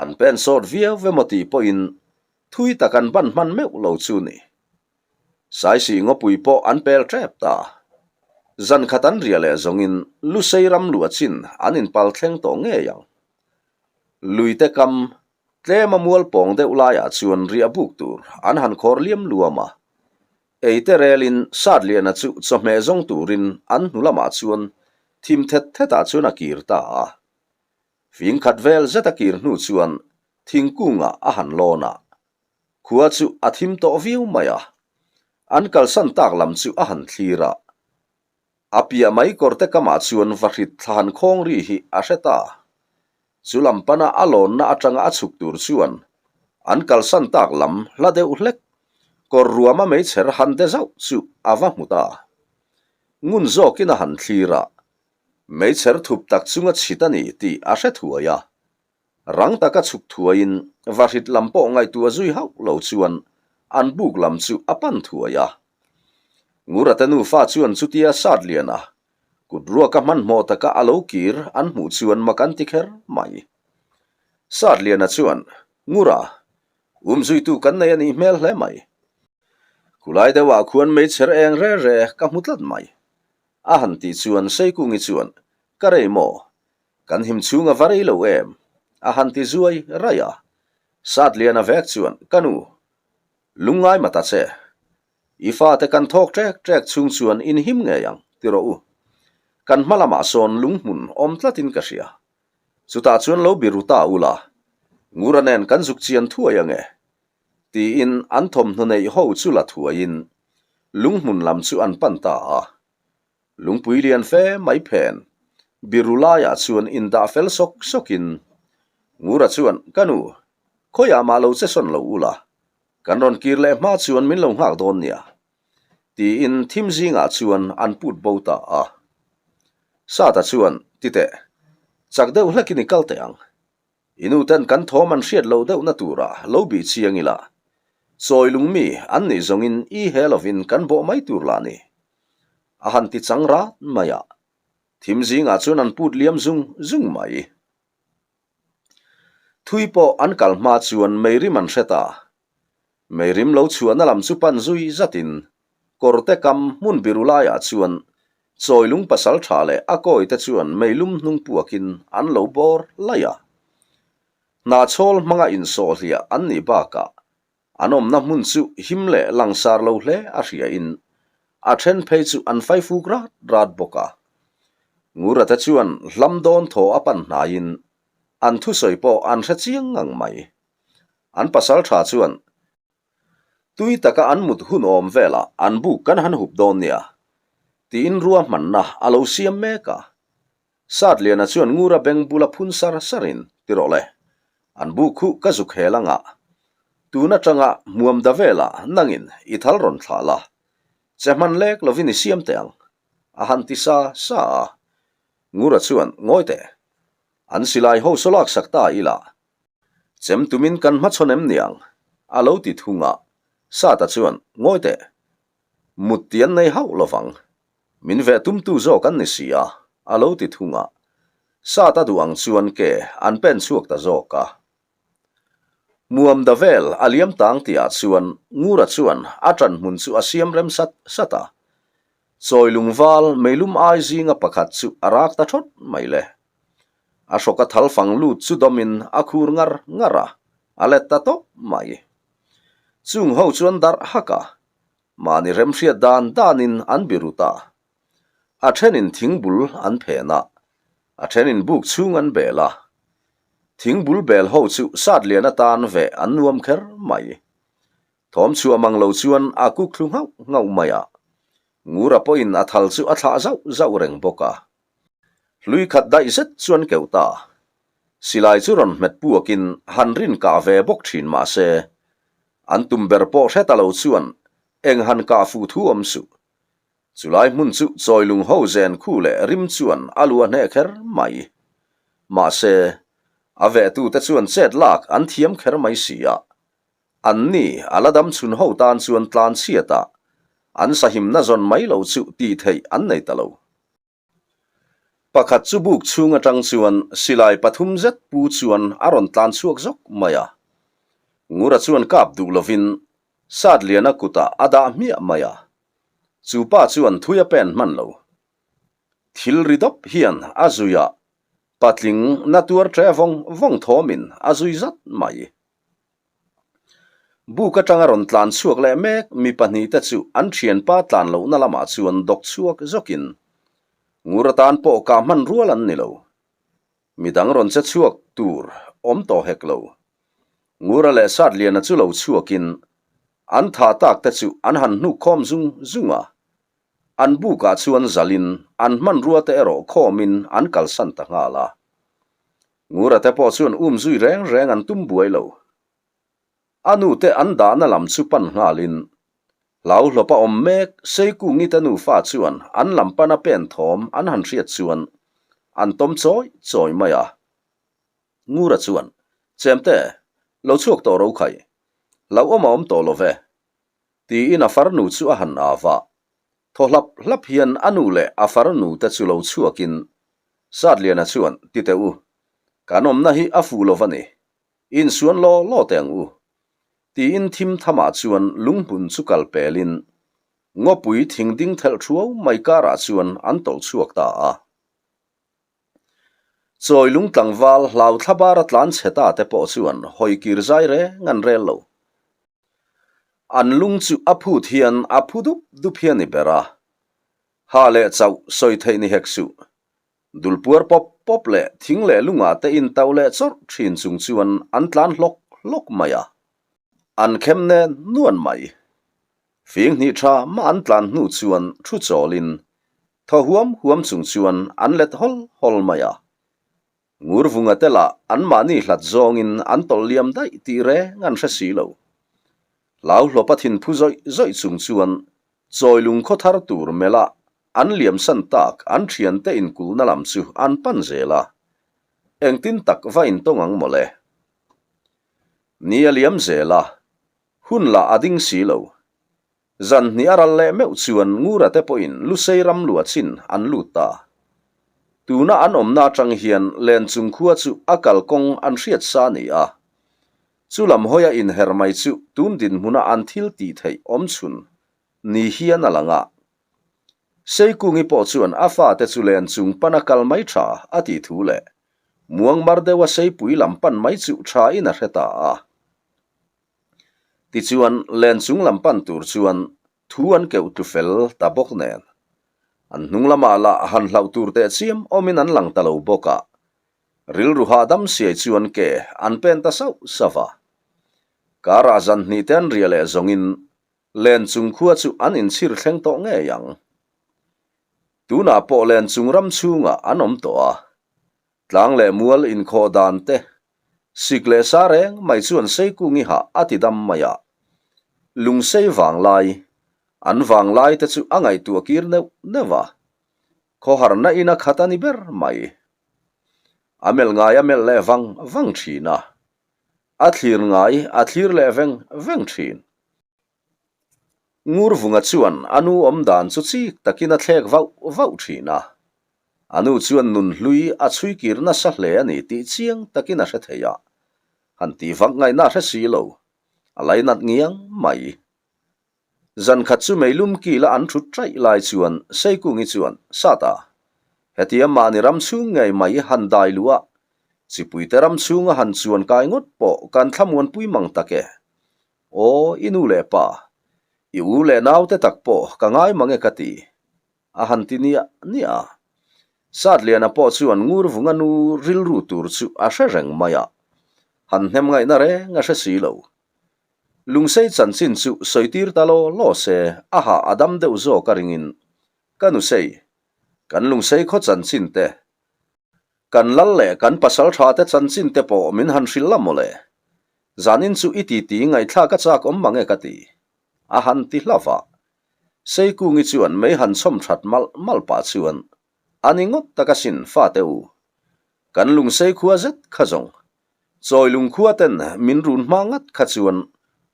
an pen sawt viau emaw tih pawhin thui tak an ban hman meuh lo chu ni. Saisih ngawpui pawh an pel tep ta. Zan khat an riah leh zawngin Lusei ram luah chin an inpal thleng tawh ngei ang. Luite kam tlema mual pawng deuh laiah chuan riah buk tur an han khawr liam luam a. Eite relin Satliana chu chawhmeh zawng turin an hnu lamah chuan thim thet thetah chuan a kir ta a. Fing khat vel zet a kir hnu chuan thingkungah a han lawn a. Khua chu a thim tawh viau mai a, an kalsan tak lam chu a han thlir a. A piah mai kawrte kamah chuan vahrit thla han khawng ri hi a hre ta. Chu lam pana a lawnna atanga a chhuk tur chuan an kalsan tak lam hla deuh hlek kawr ruama meichher han de zauh chu a va hmu ta. Ngun zawkin a han thlir a, meichher thup tak chunga chhit a ni tih a hre thuai a. Rang taka chhuk thuaiin vahrit lam pawh ngaihtuah zui hauh lo chuan an buk lam chu a pan thuai a. Ngurate nufa chuan chutia Satliana kut ruaka hmanhmawh taka a lo kir an hmuh chuan mak an ti kher mai. Satliana chuan, Ngura, umzuitu kan nei a nih hmel hle mai. Khulai deuhah khuan meichher eng re re ka hmu tlat mai. A han tih chuan Seikungi chuan, Ka rei maw? Kan him chhung a va rei lo em? A han ti zuai raih a. Satliana vek chuan, Ka nu, lungngai ma ta che. I fate kan thawk ṭek ṭek chhung chuan in him ngei ang, ti rawh u. Kan hma lamah sawn lunghmun awm tlatin ka hria. Chutah chuan lo biru ta ula, Ngura nen kan zuk chian thuai ange, tiin an thawmhnaw neih ho chu la thuaiin lunghmun lam chu an pan ta a. Lungpui lian fe mai phen biru laiah chuan indah fel sawk sawkin Ngura chuan, Ka nu, khawiah mah lo che sawn lo ula, kan rawn kir leh hma chuan min lo nghak dawn nia, tiin thim zingah chuan an put bo ta a. Sata chuan, Titeh, chak deuh hlekin i kal teh ang. I nu ten kan thawm an hriat loh deuhna tura lo bih chiang ila, chawi lung mi an nih zawngin i he lovin kan bawh mai tur lah ni. A han ti chang rat mai a, thim zingah chuan an put liam zung zung mai. Thui pawh an kal hma chuan meirim an hre ta. Meirim lo chhuahna lam chu pan zui zatin kawrte kam hmun biru laiah chuan Chawilung pasal tha leh a kawite chuan meilum hnung puakin an lo bawr laih a. Hnahchhawl hmanga insawhhliah an nih bakah an awmna hmun chu him leh langsar lo hle a hriain a then phei chu an faifuk rat rat bawk a. Ngurate chuan hlam dawn thaw a pan hnaiin an thusawi pawh an hre chiang ngang mai. An pasal tha chuan Tui taka an mut hun awm velah an buk kan han hup dawn nia, tiin ruahmanna a lo siam mek a. Satliana chuan Ngura beng bula phun sar sarin, Ti rawh le, an buk khuh ka zuk hel anga, tun atanga hmuam da velah nangin i thal rawn thlah la, che hman lek lovin i siam teh ang, a han ti sa sa a. Ngura chuan, Ngawi teh, an silai ho saw laksak ta ila, Chem tumin kan hmachhawn em niang? a lo ti thung a, Sata chuan, Ngawi teh, mut ti an nei hauh lovang. Min veh tumtu zawk an ni si a, a lo ti thung a. Sata duh ang chuan ke an pen chhuak ta zawk a. Muam da vel a liam tang tihah chuan Ngura chuan a ṭan hmun chu a siam rem sat sat a. Chawi lungval meilum ai zinga pakhat chu a rak ta ṭhawt mai le. A hrawka thal fang lut chu dawmin a khur ngar ngar a, a let ta tawp mai. Chung ho chuan darh hak a, mahni remhriat dan danin an biru ta. A thenin thing bul an phen a, a thenin buk chhung an bel a. Thing bul bel ho chu sat lian atan veh an nuam kher mai. Thawm chhuah mang lo chuan a kuk thlu nghauh nghauh mai a, Ngura pawhin a thal chu a thlah zauh zauh reng bawk a. Hlui khat daih zet chuan keuh ta. Silai chu rawn hmet puakin han rin kah ve bawk thin mah se, an tum ber pawh hre ta lo chuan eng han kah fuh thu awm suh. Chulai hmun chu chawilung ho zen khu leh rim chuan a lu a hneh kher mai. Mahse, a vehtute chuan chet lak an thiam kher mai si a. Anni a la dam chhun ho tan chuan tlan chhiat a, an sahimna zawn mai lo chu tih theih an nei ta lo. Pakhat chu buk chhung atang chuan silai pathum zet pu chuan a rawn tlan chhuak zawk mai a. Ngura chuan kap duh lovin Satliana kutah a dah hmiah mai a. Chu pa chuan thui a pen hman lo. Thil ri dawp hian a zui a, patling na tuar ṭe vawng vawng thawmin a zui zat mai. Buk atanga rawn tlan chhuak leh mek mi pahnihte chu an thianpa tlan lohna lamah chuan dawk chhuak zawkin ngur atan pawh kah hman rual an ni lo. Midang rawn che chhuak tur awm tawh hek lo. Ngura leh Satliana chu lo chhuakin an thah tak te chu an han hnuk khawm zung zung a. An bukah chuan zalin an hmanrua te erawh khawmin an kalsan ta nghal a. Ngura te pawh chuan um zui reng reng an tum buai lo. A nu te an dahna lam chu pan nghalin, Hlauhlawpa awm mek Seikungi te nufa chuan an lam pana pen thawm an han hriat chuan an tawm chawi chawi mai a. Ngura chuan, Chemte, lo chhuak tawh ro khai. Hlauhawm a awm tawh lo ve. Tiin a farnu chu a han av a. Thaw hlap hlap hian a nu leh a farnu te chu lo chhuakin Satliana chuan, Ti teh u, kan awmna hi a fuh lo va ni. Insuan law law teh ang u. Tiin thim thamah chuan lunghmun chu kal pelin ngawpui thing ding thelh thuau mai karah chuan an tawlh chhuak ta a. Chawi lung tlangval hlau thlabar a tlan chhe ta te pawh chuan hawi kir zai reng an rel lo. An lung chu a phut hian a phu dup dup hi a ni ber a. Ha leh chauh sawi theih ni hek suh. Dul puar pawp pawp leh thing leh lungah te in tauh leh chawrh thin chung chuan an tlan hlawk hlawk mai a. An khem nen nuan mai. Fing hnih tha mah an tlan hnu chuan thu chawlin thaw huam huam chung chuan an let hawl hawl mai a. Ngurvunga te lah anmahni hlat zawngin an tawlh liam daih tih reng an hre si lo. Hlauhlawpa thinphu zawih zawih chung chuan chawilung khaw thar tur melh a an liamsan tak an thiante inkulhna lam chu an pan zel a. Engtin tak va intawng ang mawle. Ni a liam zel a, Hun lah a ding si lo. Zan hnih a ral leh meuh chuan Ngura te pawhin Lusei ram luah chin an lut ta. Tuna an awmna atang hian Lenchung khua chu a kalkawng an hriat sa a ni a. Chu lam hawia inher mai chu tun dinhmuna an thil tih theih awm chhun ni hian a lang a. Seikungi pawh chuan a fate chu Lenchung pana kal mai tha a tih thu leh Muangmar deuha Seipui lam pan mai chu tha in a hre ta a. Tichuan, len chung lam pan tur chuan thu an keuh tlu fel ta bawk nen. An hnung lamah lah han hlauh tur teh chiam awmin an lang ta lo bawk a. Rilru hahdam siai chuan ke an pen ta sauh sauh a. Karah zan hnih te an riah leh zawngin len chung khua chu an inchhir thleng tawh ngei ang. Tunah pawh len chung ram chhungah an awm tawh a. Tlang leh mual inkhawh dan te, sik leh sa reng mai chuan Seikungi hah a ti dam mai a. Lungsei vanglai, an vanglai te chu a ngaihtuah kir neuh neuh a. Khawharna in a khat a ni ber mai. A melh ngai a melh leh vang vang thin a. A thlir ngai a thlir leh veng veng thin. Ngurvunga chuan a nu awm dan chu chik takin a thlek vauh vauh thin a. A nu chuan nun hlui a chhui kir nasa hle a ni tih chiang takin a hre thei a, han tih vak ngaihna a hre si lo, a lainat ngiang mai. Zan khat chu meilum kila an thut ṭaih lai chuan Seikungi chuan, Sata, hetia mahni ram chhung ngei mai han dai luh a, chipuite ram chhunga han chuan kai ngawt pawh kan thlamuanpui mang tak e. Aw, i nu leh pa, i u leh naute tak pawh ka ngai mang e ka ti. A han ti niah niah a. Satliana pawh chuan Ngurvunga nu rilru tur chu a hre reng mai a, han hnem ngaihna reng a hre si lo. Lungsei chanchin chu sawi tir ta law law se a hah a dam deuh zawk a ringin, Ka nusei, kan Lungsei khaw chanchin te. Kan lal leh kan pasalṭha te chanchin te pawh min han hrilh la mawle. Zanin chu i titi ngaihthlak a chak awm mang e ka ti. A han ti hlauh a. Seikungi chuan mei han chhawm that malh malh pah chuan, A ni ngawt tak asin fate u. Kan lungsei khua zet kha zawng. Chawi lungkhua ten min run hma ngat kha chuan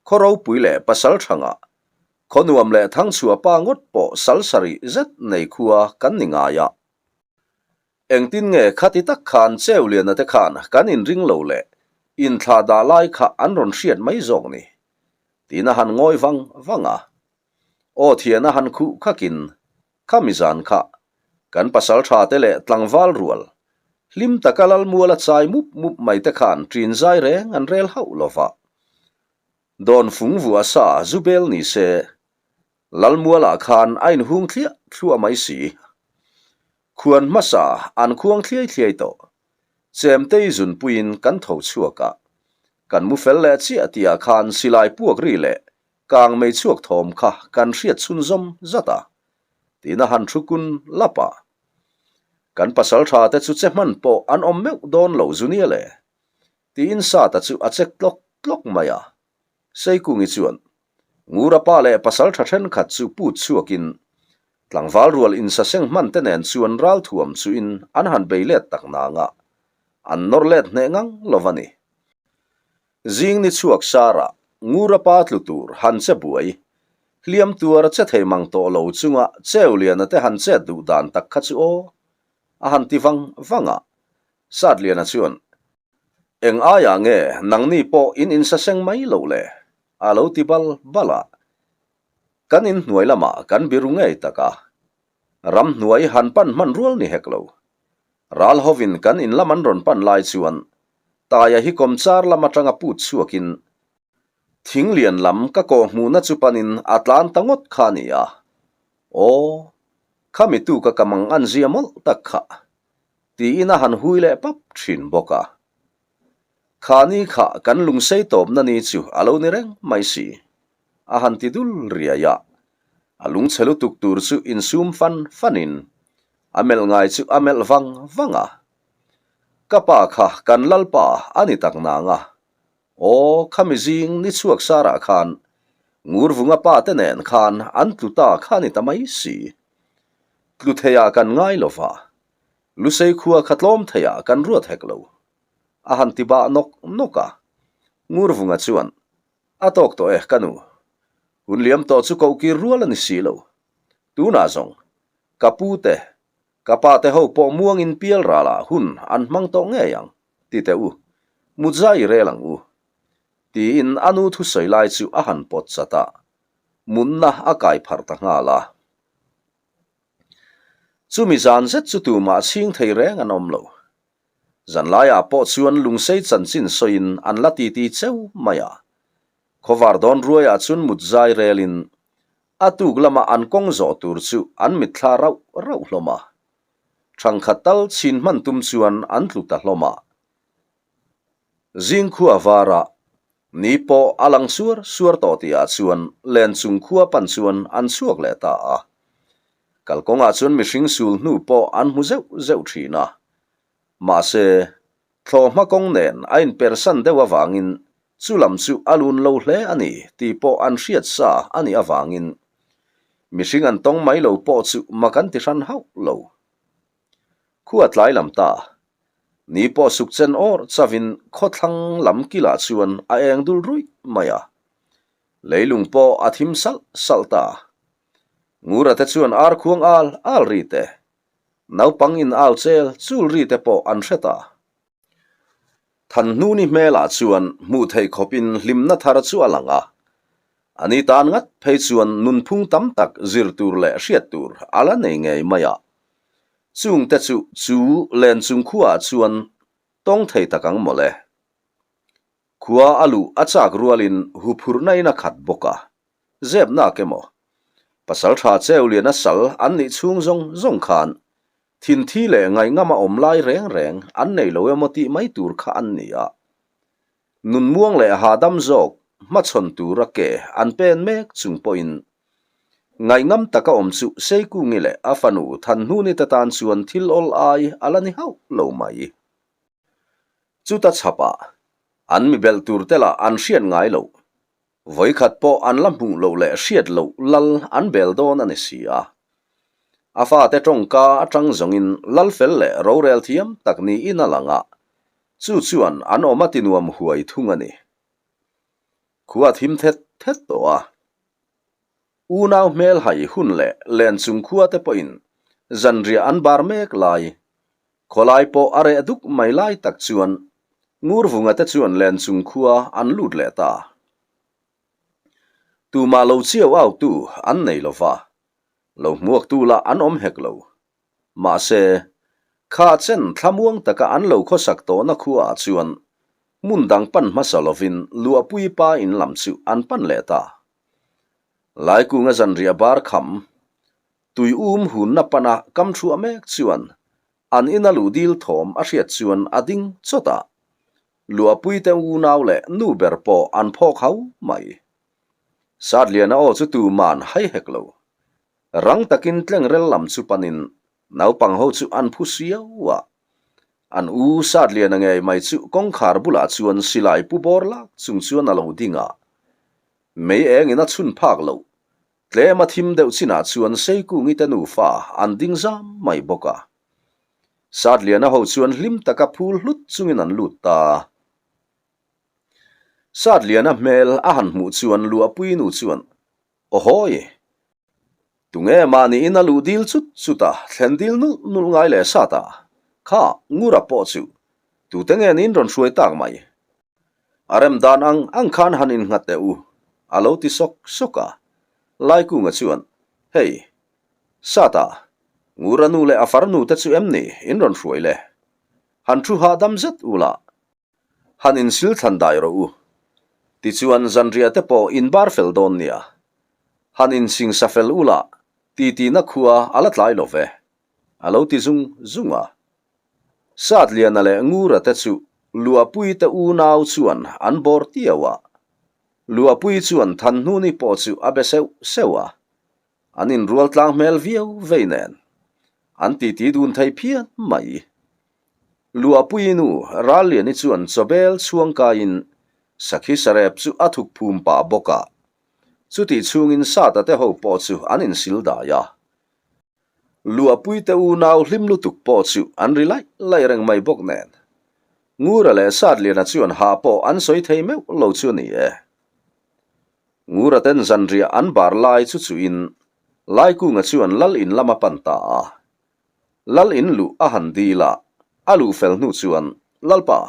khaw ropui leh pasal thangah khaw nuam leh thangchhuah pa ngawt pawh sal sarih zet nei khua kan ni ngai a. Engtin nge khati tak khan Cheuliana te khan kan inring lo leh inthlah dah lai kha an rawn hriat mai zawk ni? Tiin a han ngawi vang vang a. Aw thian a han khuh khakin khami zan kha kan pasal tha te leh tlangval rual hlim taka Lalmuala chai mup mup mai te khan ṭin zai reng an rel hauh lo va. Dawn fung vuah sa zu bel ni se Lalmualah khan a inhung thliah thluah mai si. Khuan hmasa an khuang thliai thliai tawh. Chemtei zunpuiin kan tho chhuak a. Kan mu fel leh chiah tihah khan silai puak ri leh kang mei chhuak thawm kha kan hriat chhunzawm zat a, tiin a han thu kun lap a. Kan pasal tha te chu che hman pawh an awm meuh dawn lo zu nia le, tiin Sata chu a chek tlawk tlawk mai a. Seikungi chuan Ngura pa leh pasal tha thenkhat chu put chhuakin tlangval rual insaseng hman te nen chuan ralthuam chuin an han bei let tak nang a, an nawr let hneh ngang lo va ni. Zing ni chhuak sarah Ngura pa tlu tur han che buai, hliam tuar che thei mang tawh lo chunga Cheuliana te han chet duh dan tak kha chu aw a han ti vang vang a, Satliana chuan Eng aiah nge nangni pawh in insaseng mai loh le? A lo ti bal bal a. Kan inhnuai lamah kan biru ngei tak a. Ramhnuai han pan hman rual ni hek lo. Ral hovin kan in lam an rawn pan lai chuan Taia hi kawmchar lam atanga put chhuakin thing lian lam ka kawh hmuhna chu panin a tlan ta ngawt kha a ni a. Aw, khami tu ka ka mang an zia mawlh tak kha. Tiin a han hui leh pap thin bawk a. Kha ni kha kan lungsei tawpna ni chu a lo ni reng mai si. A han ti dul riai a. A lungchhe lutuk tur chu insum fan fanin a melh ngai chu a melh vang vang a. Ka pa kha kan lalpa a ni tak nang a. Aw, khami zing ni chhuak sarah khan Ngurvunga pa te nen khan an tlu ta kha ni ta mai si. Tlu theiah kan ngai lo va, Lusei khua kha tlawm theiah kan ruat hek lo. A han ti bah nawk nawk a. Ngurvunga chuan, A tawk tawh e, ka nu. Hun liam tawh chu kohkir rual a ni si lo. Tunah zawng, ka pu te, ka pa te ho pawh muangin pial ralah hun an hmang tawh ngei ang. Ti teh u, mut zai i rel ang u. Tiin a nu thusawi lai chu a han pawt chat a, munna a kai pharh ta nghal a. Chumi zan zet chu tumah chhing thei reng an awm lo. Zanlaiah pawh chuan lungsei chanchin sawiin an la titi cheu mai a. Khawvar dawn ruaiah chuan mut zai relin a tuk lama an kawng zawh tur chu an mitthla rauh rauh hlawm a. Thangkhat tal chhin hman tum chuan an tlu ta hlawm a. Zingkhua varah ni pawh a lang suar suar tawh tihah chuan len chung khua pan chuan an chhuak leh ta a. Kalkawngah chuan mihring sul hnu pawh an hmu zeuh zeuh thin a. Mahse, thlawhhma kawng nen a inpersan deuh avangin chu lam chu a lun lo hle a ni tih pawh an hriat sa a nih avangin mihring an tawng mai lo pawh chu mak an ti hran hauh lo. Khua tlai lam ta. Ni pawh suk chen awr chavin khawthlang lam kilah chuan a eng dul ruih mai a. Leilung pawh a thim salh salh ta. Ngura te chuan ar khuang al al ri te, naupang in au chel chul ri te pawh an hre ta. Thanhnuni hmelah chuan hmuh theih khawpin hlimna thar chu a lang a. A ni tan ngat phei chuan nunphung tam tak zir tur leh hriat tur a la nei ngei mai a. Chungte chu chu len chung khuaah chuan tawng thei tak ang mawle. Khua a luh a chak rualin huphurhna in a khat bawk a. Zep nak emaw? Pasal tha cheu lian a sal an nih chhung zawng zawng khan thinthi leh ngaihngama awm lai reng reng an nei lo emaw tih mai tur kha an ni a. Nunmuang leh hahdam zawk hmachhawn tura ke an pen mek chung pawhin. Ngaihngam taka awm chu Seikungi leh a fanu Thanhnuni te tan chuan thil awl ai a la ni hauh lo mai. Chuta chhapah an mi belh tur te lah an hriat ngai loh. Vawikhat pawh an la hmuh loh leh hriat loh lal an bel dawn a ni si a. A fate tawngka atang zawngin lal fel leh rorel thiam tak niin a lang a, chu chuan an awm a tinuam huai thung a ni. Khua thim thet thet tawh a. Unau hmel hai hun leh len chung khua te pawhin zanriah an bar mek lai, khawlai pawh a reh duk mai lai tak chuan Ngurvunga te chuan len chung khua an lut leh ta. Tumah lo chiau autu an nei lo va, lo hmuaktu lah an awm hek lo. Mahse, kha chen thlamuang taka an lo khawsak tawhna khuaah chuan hmun dang pan hmasa lovin Luahpui pa in lam chu an pan leh ta. Laikunga zanriah bar kham, tui um hunna pana kam thuah mek chuan an ina luh dil thawm a hriat chuan a ding chawt a, Luahpui te unau leh nu ber pawh an phawk hau mai. Satliana aw chu tuman hai hek lo. Rang takin tlengrel lam chu panin naupang ho chu an phu siau a. An u Satliana ngei mai chu kawngkhar bulah chuan silai pu bawr lak chung chuan a lo ding a. Mei engin a chhun phak loh, tlem a thim deuh chinah chuan Seikungi te nufa an ding zam mai bawk a. Satliana ho chuan hlim taka phul hlut chungin an lut ta. Satliana hmel a han hmuh chuan Luahpui nu chuan Awhawi! Tunge mahni in a luh dil chut chut a, thlen dil nulh nulh ngai leh sat a, kha Ngura pawh chu tute nge niin rawn hruai tak mai? A rem dan ang ang khan han innghat teh u, a lo ti sawk sawk a. Laikunga chuan, Hei, Sata, Ngura nu leh a farnu te chu em ni in rawn hruai le? Han thu hahdam zet u la, Han insil thlan dai rawh u. Tichuan zanriah te pawh in bar fel dawn nia. Han insing sa fel u lah, titi na khua a la tlai lo ve. A lo ti zung zung a. Satliana leh Ngura te chu Luahpui te unau chuan an bawr tiau a. Luahpui chuan Thanhnuni pawh chu a be seuh seuh a. An inrual tlang hmel viau vei nen. An titi dun thei phian mai. Luahpui nu Ralliani chuan chawbel chhuang kaiin Sakhi Sarep chu a thuk phum pah bawk a. Chutih chhungin Sata te ho pawh chu an insil dai a. Luahpui te unau hlim lutuk pawh chu an ri laih laih reng mai bawk nen. Ngura leh Satliana chuan hah pawh an sawi thei meuh lo chu a ni e. Ngura ten zanriah an bar lai chu chuhin Laikunga chuan Lal in lam a pan ta a. Lal in luh a han dil a, a luh fel hnu chuan, Lalpa,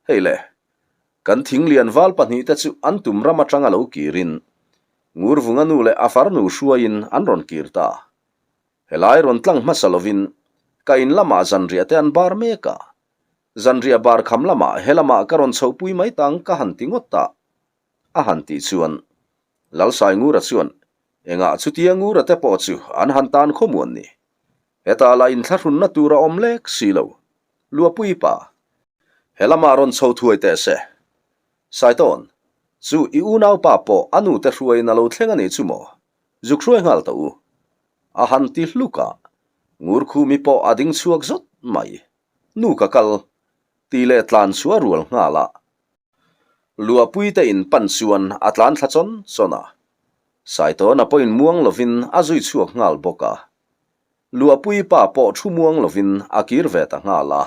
hei le, kan thing lian val pahnihte chu an tum ram atanga lo kirin, Ngurvunga nu leh a farnu hruaiin an rawn kir ta. Helai rawn tlang hmasa lovin ka in lamah zanriah te an bar mek a, zanriah bar kham lamah he lamah ka rawn chhohpui mai tang ka han ti ngawt ta, a han tih chuan Lalsaingura chuan, Engah chutia Ngura te pawh chu an han tan khawmuan ni? Hetah lah inthlahrunna tur a awm lek si lo. Luapui pa, he lamah rawn chho thuai teh se. Saitawn, chu i unaupa pawh a nute hruaiin a lo thleng a nih chu maw? Zuk hruai nghal tawh u. A han ti hluk a, Ngurkhumi pawh a ding chhuak zawt mai. Nu ka kal, tih leh tlan chu a rual nghal a. Luahpui te in pan chuan a tlan thla chawn chawn a. Saitawna pawhin muang lovin a zui chhuak nghal bawk a. Luahpui pa pawh thu muang lovin a kir ve ta nghal a.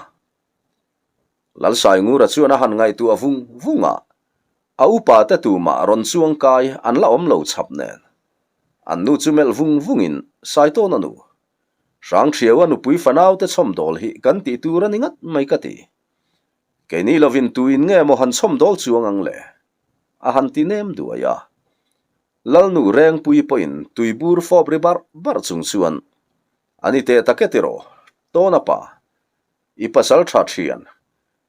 Lalsaingura chuan a han ngaihtuah vung vung a, a upa te tumah rawn chuang kai an la awm lo chhap nen. An nu chu melh vung vungin Saitawna nu, Hrangṭhiaua nupui fanau te chhawmdawl hi kan tih tur a ni ngat mai ka ti. Keini lovin tuin nge maw han chhawmdawl chuang ang le? A han ti nem duai a. Lalnu Rengpui pawhin tuibur fawp ri barh barh chung chuan, A ni teh tak e tiraw, Tawna pa, i pasal tha thian,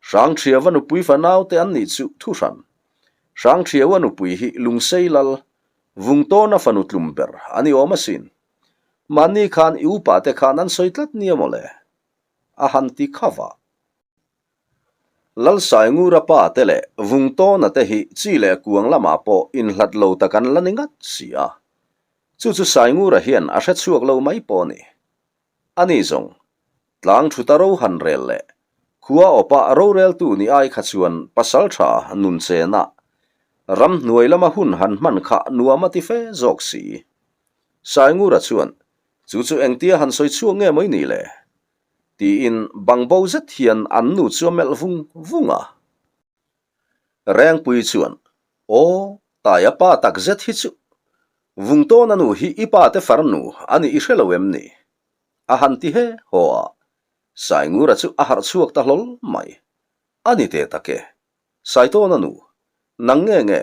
Hrangṭhiaua nupui fanaute an nih chu thuhran. Hrangṭhiaua nupui hi Lungsei lal, Vungtawna fanu tlum ber a ni awm asin. Mahni khan i upate khan an sawi tlat nia maw le? A han ti khava. Lalsaingura pa te leh Vungtawna te hi chi leh kuang lamah pawh inhlat lo tak an la ni ngat si a. Chu chu Saingura hian a hre chhuak lo mai pawh a ni. Ani zawng, tlang thuta ro han rel leh khua awpa roreltu ni ai kha chuan pasal tha nun chena ramhnuai lama hun han hman kha nuam a ti fe zawk si. Saingura chuan, Chu chu engtia han sawi chhuak nge maw i nih le? Tiin bangbo zet hian an nu chu a melh vung vung a. Rengpui chuan, Aw, Taia pa tak zet hi chu Vungtawna nu hi i pa te farnu a nih i hre lo em ni? A han ti he haw a, Saingura chu a harh chhuak ta hlawl mai. A ni te tak e, Saitawna nu, nang nge nge,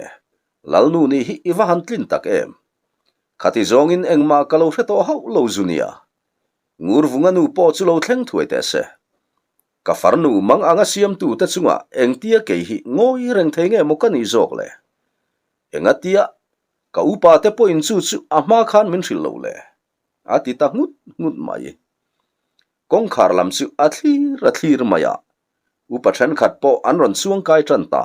Lalnu nih hi i va han tlin tak em? Khati zawngin engmah ka lo hre tawh hauh lo zu nia. Ngurvunga nu pawh chu lo thleng thuai teh se. Ka farnu mang anga siamtute chungah engtia kei hi ngawi reng thei nge maw ka nih zawk le? Engatia ka upa te pawhin chu chu a hma khan min hrilh lo le? A ti ta nghut nghut mai. Kawngkhar lam chu a thlir a thlir mai a, upa thenkhat pawh an rawn chuang kai tan ta.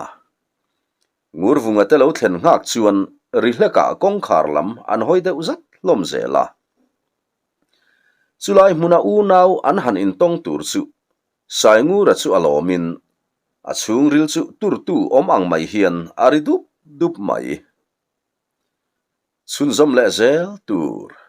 Ngurvunga te lo thlen nghak chuan ri hlekah kawngkhar lam an hawi deuh zat hlawm zel a. Chulai hmuna unau an han intawng tur chu Saingura chu a lawmin a chhungril chu turtu awm ang mai hian a ri dup dup mai. Chhunzawm leh zel tur.